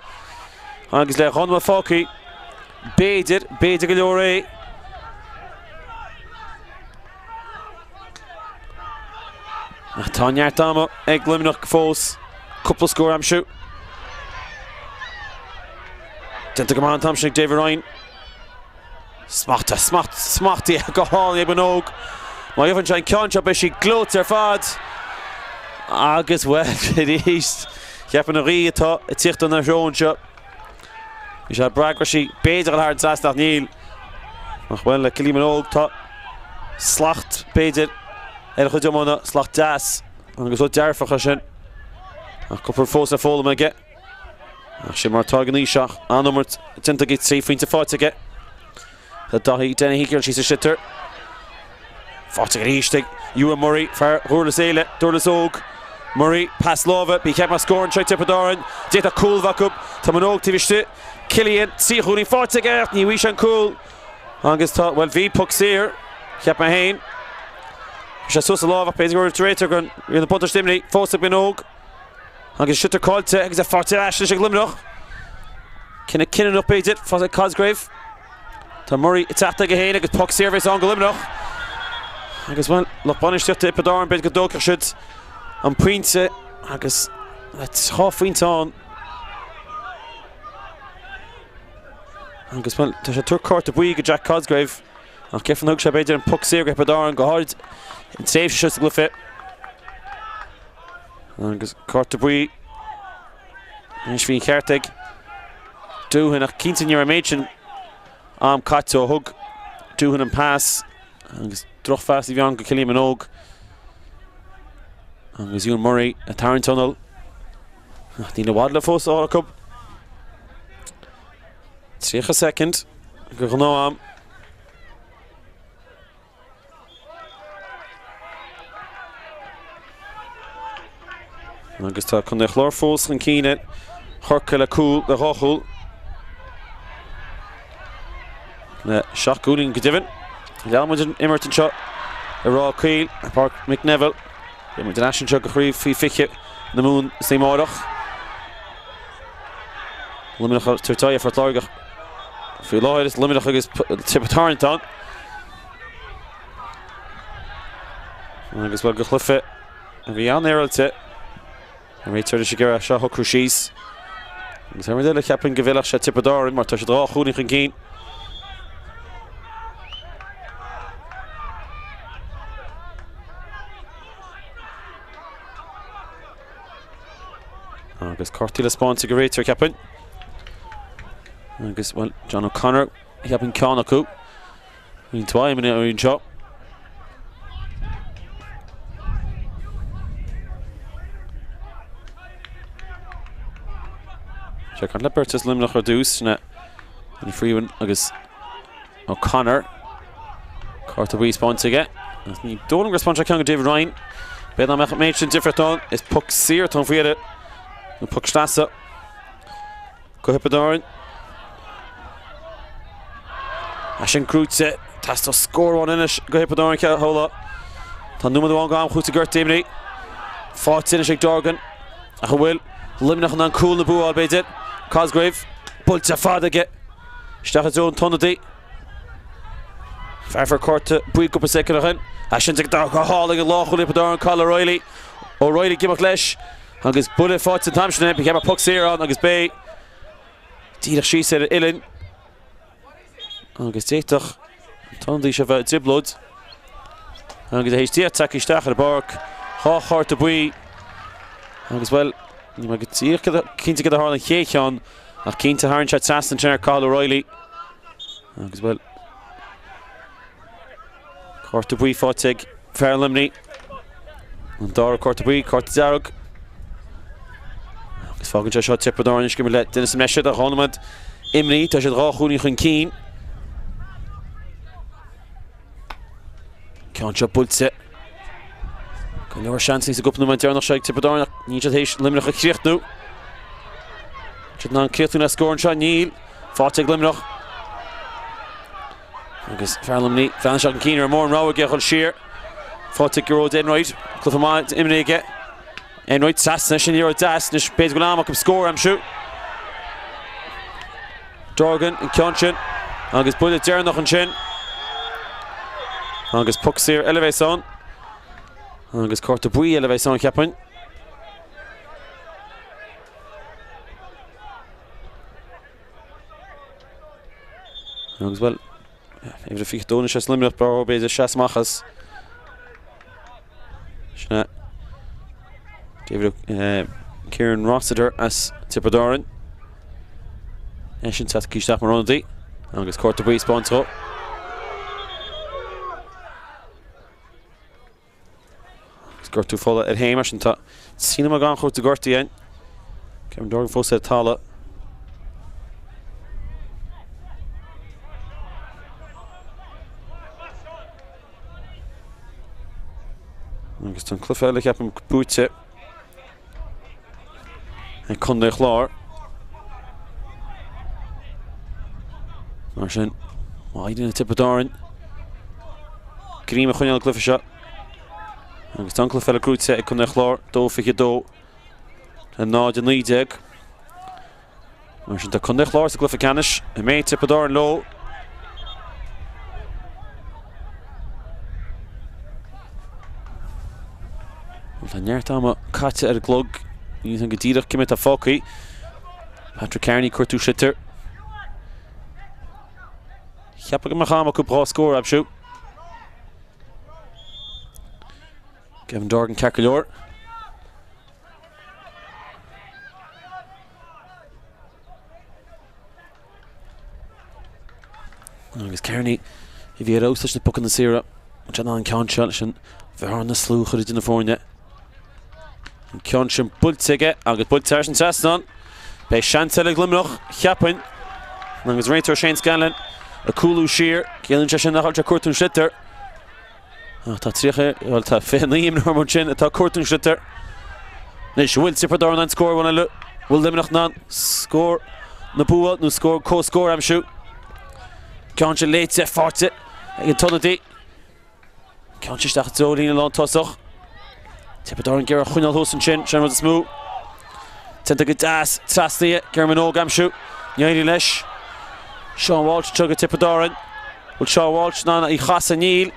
Agus le dhá nóiméad fágtha, b'fhéidir, b'fhéidir go leor é. Ach tá neart ama ag Luimneach fós cúpla scór a aimsiú. Déanta go maith an t-am sin ag David Ryan. Smachta, smacht, smachtaithe go hálainn ag Minogue. Má gheobhann sé an ceann seo beidh sí gleoite ar fad. Agus bhuel, arís, cheapfainn an ghaoth atá ag tíocht ina threo anseo. Bhí sé breá go raibh sí b'fhéidir ag dul thar an trasnán ach níl. Ach bhuel, le Kylie Minogue tá slacht b'fhéidir ar a chuid iomána, slacht deas agus rud dearfach é sin. Ach cúpla rud fós le foghlaim aige. Ach sin mar atá ag an aois ach an-imirt déanta aige, 3 phointe faighte aige. Tá Daithí Dennehy ag dul síos an sliotar. Faighte arís ag Ewan Murray, fear Dhurlas Éile, Durlas Óg. Murray, pas láimhe, bí cheap mar scór anseo ag Tiobraid Árann. D'fhéadfadh cúl a bheith acu. Tá Minogue taobh istigh. Cillian, 3 chúilín faighte aige ach ní bhfaighidh sé an cúl. Agus tá, bhuel bhí poc saor, cheap mé féin. Bhí sé suas a lámh ach b'fhéidir go raibh réiteach an riail na buntáiste imní fós ag Minogue. Agus sliotar caillte agus é faighte ar ais anois ag Luimneach. Cinneadh cinniúnach b'fhéidir, faighte ag Cosgrave. Tá Murray ag teacht aige féin agus poc saor a bheas ann do Luimneach. Agus bhuel, lucht bainistíochta Thiobraid Árann b'fhéidir go dtógfadh siad an pointe agus le dhá phointe ann. Agus bhuel, tá sé ag tabhairt cárta buí go Jack Cosgrave. Ach cén fáth nár thug sé b'fhéidir an poc saor go Thiobraid Árann go háirid an tréimhse seo sa gcluiche. Agus cárta buí anois bhí an ceart ag Doohan ach cinnte ní raibh an méid sin am caite ó thug Doohan an pas agus drochphas a bhí ann go Cillian Minogue. Agus Ewan Murray ag tarraingt anall. Ach níl i bhfad le fós a fháil acu. 30 soicind de ghnáth-am. Agus tá Contae an Chláir fós chun cinn ar Chorcaigh le cúl, le dhá chúl. Le seacht gcúilín go deimhin. Leanann muid an imirt anseo i Ráth Caoil, Páirc Mick Neville. Beidh muid ar ais anseo go Chraobh Faoi 20 na Mumhan istoíche amárach. Luimneach ag tabhairt aghaidh ar Phort Láirge faoi láthair. Is Luimneach agus Tiobraid Árann atá ann. Agus bhuel go chluiche a bhí an-fhéaráilte. An réiteoir anois ag iarraidh seo a shocrú síos. Agus ar rud eile cheapfainn go bhfeilfeadh sé Tiobraid Árann mar tá siad 2 chúilín chun cinn. Agus cártaí le spáint ag an réiteoir cheapfainn. Agus well John O'Connor cheapfainn ceann acu. Roinnt mhaith imreoirí anseo. Seo caint le beirt as Luimneach ar dtús, sin é Freeman agus O'Connor. Cárta buí spáinte aige. Ní dóigh liom gur spáin sé ceann go David Ryan. B'fhéidir nach mbeadh an méid sin difríocht ann. Is poc saor atá ann faoi dheireadh. Nó poc sleasa. Go Thiobraid Árann. É sin gnóite. Teastódh scór amháin anois go Thiobraid Árann shamhlófá. Tá nóiméad amháin go am chúiteamh gortaithe imrithe. Faighte anois ag Dorgan. Ach an bhfuil Luimneach in ann cúl na bua a fháil b'fhéidir? Cosgrave. Buailte fada aige. Isteach i dtreo an t-ionadaí. Fear fuair cárta buí cúpla soicind ó shin. É sin go hálainn ag lánchúlaí Thiobraid Árann, Cathal O'Reilly. O'Reilly ag imeacht leis. Agus buille faighte an t-am sin ba cheart poc saor ann agus beidh díreach síos ar an uillinn agus d'fhéadfadh an t-ionadaí seo bheith i dtrioblóid. Agus a théis díreach tagtha isteach ar an bpáirc, 2 chárta buí agus bhuel, níl mé go díreach cinnte cad a tharla an chéad cheann ach cinnte tharraing sé trasna ansin ar Cathal O'Reilly agus bhuel, Cárta buí faighte ag fear Luimnigh. An dara cárta buí, cárta dearg. Agus fágann sé seo Tiobraid Árann anois ag imirt le duine sa mbreis 2 nóiméad imithe. Tá siad 2 chúilín chun cinn. Ceann seo buailte. Go leor seansanna sa gcúpla nóiméad deireanach seo ag Tiobraid Árann ach níl siad théis Luimneach a chríochnú. Siad in ann críochnú le scór anseo, níl. Faighte ag Luimneach. Agus fear Luimnigh, breathnaigh sé chun cinn ar mórán rogha aige a dhul siar. Faighte ag Gearóid Enright, cluiche maith imithe aige. Enright trasna, sin liathróid deas, anois b'fhéidir go bhfuil am acu scór a aimsiú. Dorgan, an ceann sin, agus buille deireanach ansin. Agus poc saor eile a bheas ann. Agus cárta buí eile a bheas ann, cheapfainn. Agus bhuel, uimhir a 22 anois as Luimneach, b'fhearr b'fhéidir seas amach as. Sin é. David uh, Kieran Rossiter as Tiobraid Árann. É sin tagtha isteach mar ionadaí agus cárta buí spáinte dhó. Agus gortú fola air féin mar sin tá 3 nóiméad gan chúiteamh gortaithe againn. Kevin Dorgan fós ar talamh. Agus tá an cluiche eile ceapaim buaite ag Contae an Chláir. Mar sin, má éiríonn le Tiobraid Árann greim a choinneáil an gcluiche seo. Agus tá an cluiche eile gnóite ag Contae an Chláir, 2-22 le 0-19. Mar sin tá Contae an Chláir sa gcluiche ceannais, an mbeidh Tiobraid Árann leo. Tá neart ama caite ar an gclog. Níl a fhios agam go díreach cé mhéad atá fágtha. Patrick Carney ag cuartú sliotar. Cheapfá go mbeadh am acu 2 scór a aimsiú. Kevin Dorgan ceart go leor. Agus Kearney a bhí ar fheabhas leis na pocanna saora. An an ceann seo leis an bhearna slú a chur idir na foirne. An ceann sin buailte aige agus buailte thar an trasnán. Beidh seans eile ag Luimneach, cheapfainn. Agus réiteoir Shane Scanlon ag cúlú siar. Ciallaíonn sé sin nach bhfuil sé ag cuartú an sliotar. Ach tá 30, bhuel tá 29 imreoir ansin atá ag cuartú an sliotar. Anois, an bhfuil Tiobraid Árann in ann scór amháin eile? Bhfuil Luimneach in ann scór na bua nó scór comhscór a aimsiú? Ceann sin léite, faighte. ag an t-ionadaí. Ceann sin isteach i dtreo líne lántosach. Tiobraid Árann ag iarraidh a choinneáil thuas ansin, sin an rud is mó. Déanta go deas, trasnaithe, ag iarraidh Minogue a aimsiú. Ní éiríonn leis. Seán Walsh anseo do Tiobraid Árann. Bhfuil Seán Walsh in ann í a chasadh? Níl.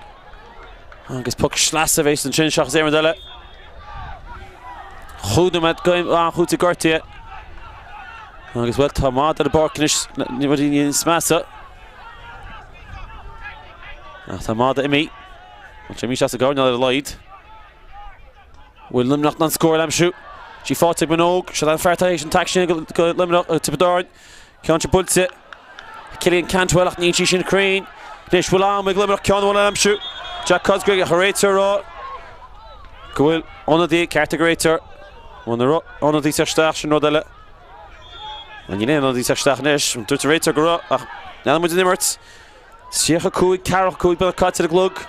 Agus poc sleasa a bheas ansin seachas aon rud eile. Chúig nóiméad an-chúiteamh gortaithe. Agus bhuel tá Mada ar an bpáirc anois rudaí níos measa. Ach tá Mada imithe. Bhfuil sé imithe as an gcoirnéal ar a laghad. Bhfuil Luimneach in ann scór a aimsiú? Sí faighte ag Minogue. Seo an fear atá théis an t-aic sin go Luimneach, Tiobraid Árann. Ceann sin buailte. Cillian Cantwell ach níl sí sin cruinn. Anois bhfuil am ag Luimneach ceann amháin a aimsiú. Jack Cosgrave ach an réiteoir ag rá go bhfuil ionadaí ceart ag an réiteoir. Muna raibh ionadaí ag teacht isteach sin rud eile. Níl aon ionadaí ag teacht isteach anois. Dúirt an réiteoir go raibh ach leanann muid an imirt. 35, 45 beagnach caite ar an gclog.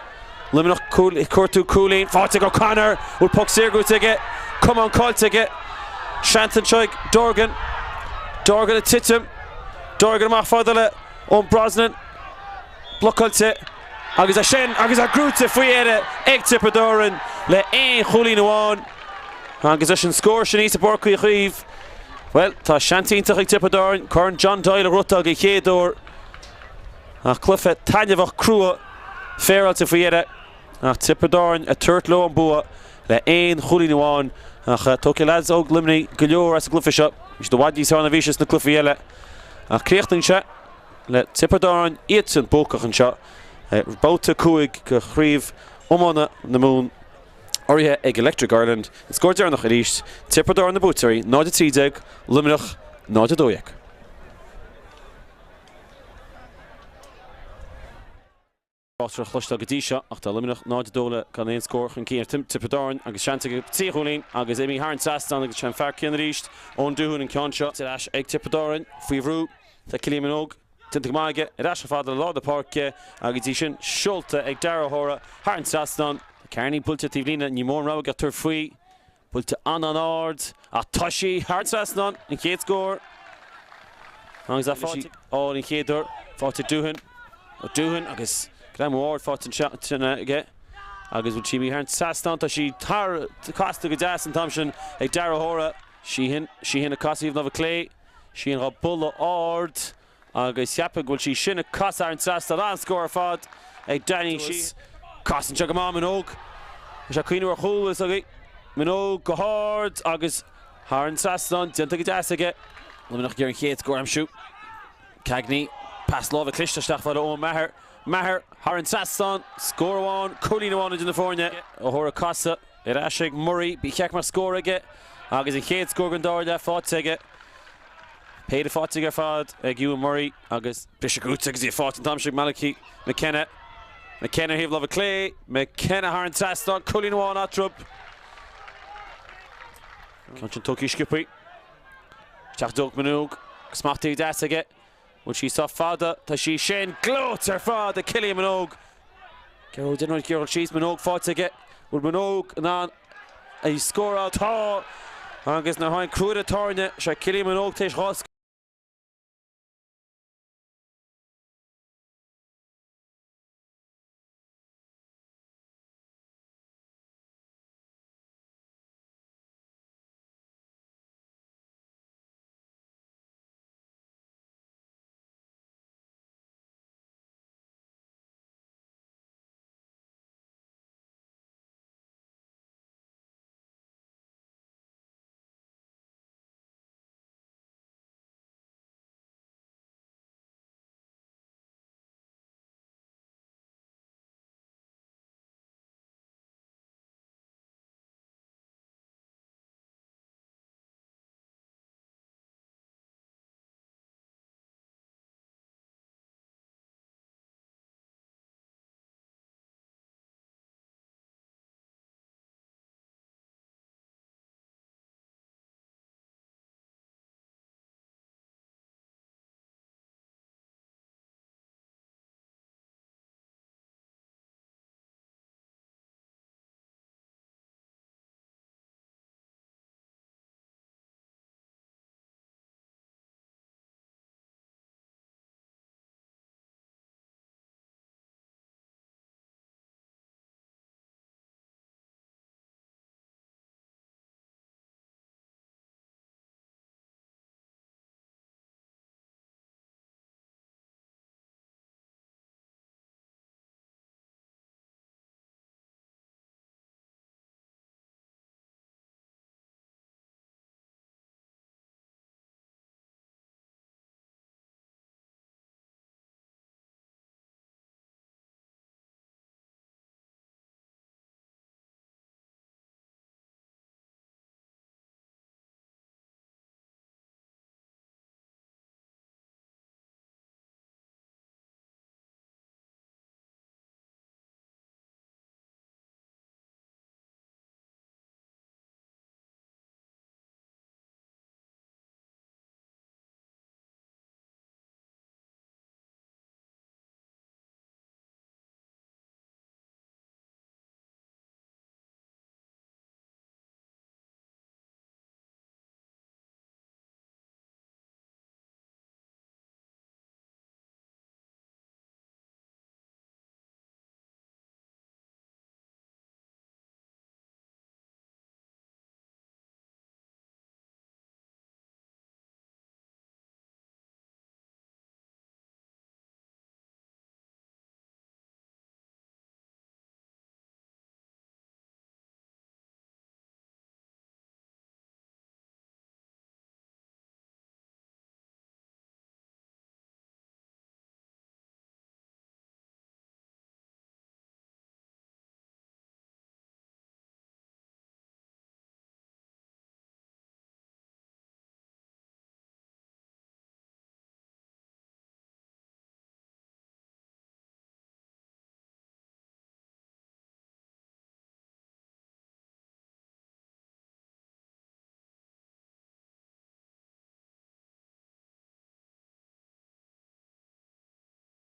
Luimneach ag cuartú cúilín. Faighte ag O'Connor. Bhfuil poc saor gnóthaithe aige? Camán caillte aige. Seans anseo ag Dorgan. Dorgan ag titim. Dorgan amach fada le Eoin Brosnan. Blocáilte. Agus é sin agus é gnóthaithe faoi dheireadh ag Tiobraid Árann le aon chúilín amháin. Agus leis an scór sin thíos i bPáirc Uí Chaoimh, bhuel, tá seans iontach ag Tiobraid Árann Corn John Doyle a ghnóthachtáil den chéad uair. Ach cluiche taitneamhach crua féaráilte faoi dheireadh. Ach Tiobraid Árann ag tabhairt leo an bua le aon chúilín amháin. Ach tógfaidh leaids óg Luimnigh go leor as an gcluiche seo. Bhí siad i bhfad níos fearr ná bhí siad sna cluichí eile. Ach críochnaíonn sé le Tiobraid Árann iadsan buacach anseo. Babhta 5 de chraobh iomána na Mumhan urraithe ag Electric Ireland. An scór deireanach arís, Tiobraid Árann na buaiteoirí, 0-13, Luimneach 0-12. Tráchtaireacht a chloisteáil go dtí seo ach tá Luimneach 0-2 le gan aon scór chun cinn ar Tiobraid Árann agus seans ag 3 chúilín agus imithe thar an trasnán agus sé an fear céanna arís, Eoin Doohan an ceann seo. Ar ais ag Tiobraid Árann faoi bhrú tá Cillian Minogue déanta go maith aige ar ais chomh fada le lár na páirce agus í sin seolta ag Dara O'Hora thar an trasnán. Kearney buailte taobh líne, ní mór an rogha aige tabhairt faoi. Buailte an-an-ard ach tá sí thar an trasnán, an chéad scór agus é faighte an chéad uair faighte Doohan, Doohan agus greamú ard faighte ansin aige agus bhfuil sí imithe thar an trasnán, tá sí thar casta go deas an t-am sin ag Dara O'Hora. Sheehan, Sheehan ag casadh thaobh láimhe clé, Sheehan dhá bualadh ard. Agus cheapfainn go bhfuil sí sin ag casadh thar an trasnán. An-scór ar fad ag Danny Sheehan. Casann sé go maith Minogue. Tá sé ag cuimhneamh ar chúl is agaibh. Minogue go hard agus thar an trasnán. Déanta go deas aige. Luimneach ag iarraidh an chéad scór a aimsiú. Cagney. Pas láimhe cliste isteach fada Eoin Maher. Maher thar an trasnán. Scór amháin, cúilín amháin idir na foirne. O'Hora casadh ar ais ag Murray. Ba cheart go mbeadh scór aige agus an chéad scór den dara leath faighte aige. Péire faighte ar fad ag Ewan Murray agus briseadh gnóthaithe agus í faighte an t-am sin ag Malachy McKenna. McKenna ar thaobh láimhe clé, McKenna thar an trasnán, cúilín amháin eatarthu. Ceann sin tógtha sciobtha. Isteach i dtreo Minogue, smachtaithe go deas aige. Bhfuil sí sách fada? Tá sí sin gleoite ar fad ag Cillian Minogue. Gearóid Enright ag iarraidh síos, Minogue faighte aige. Bhfuil Minogue in ann í scóráil? Tá! Agus nuair a tháinig cruaire tairne, sé Cillian Minogue tar éis 2 scór.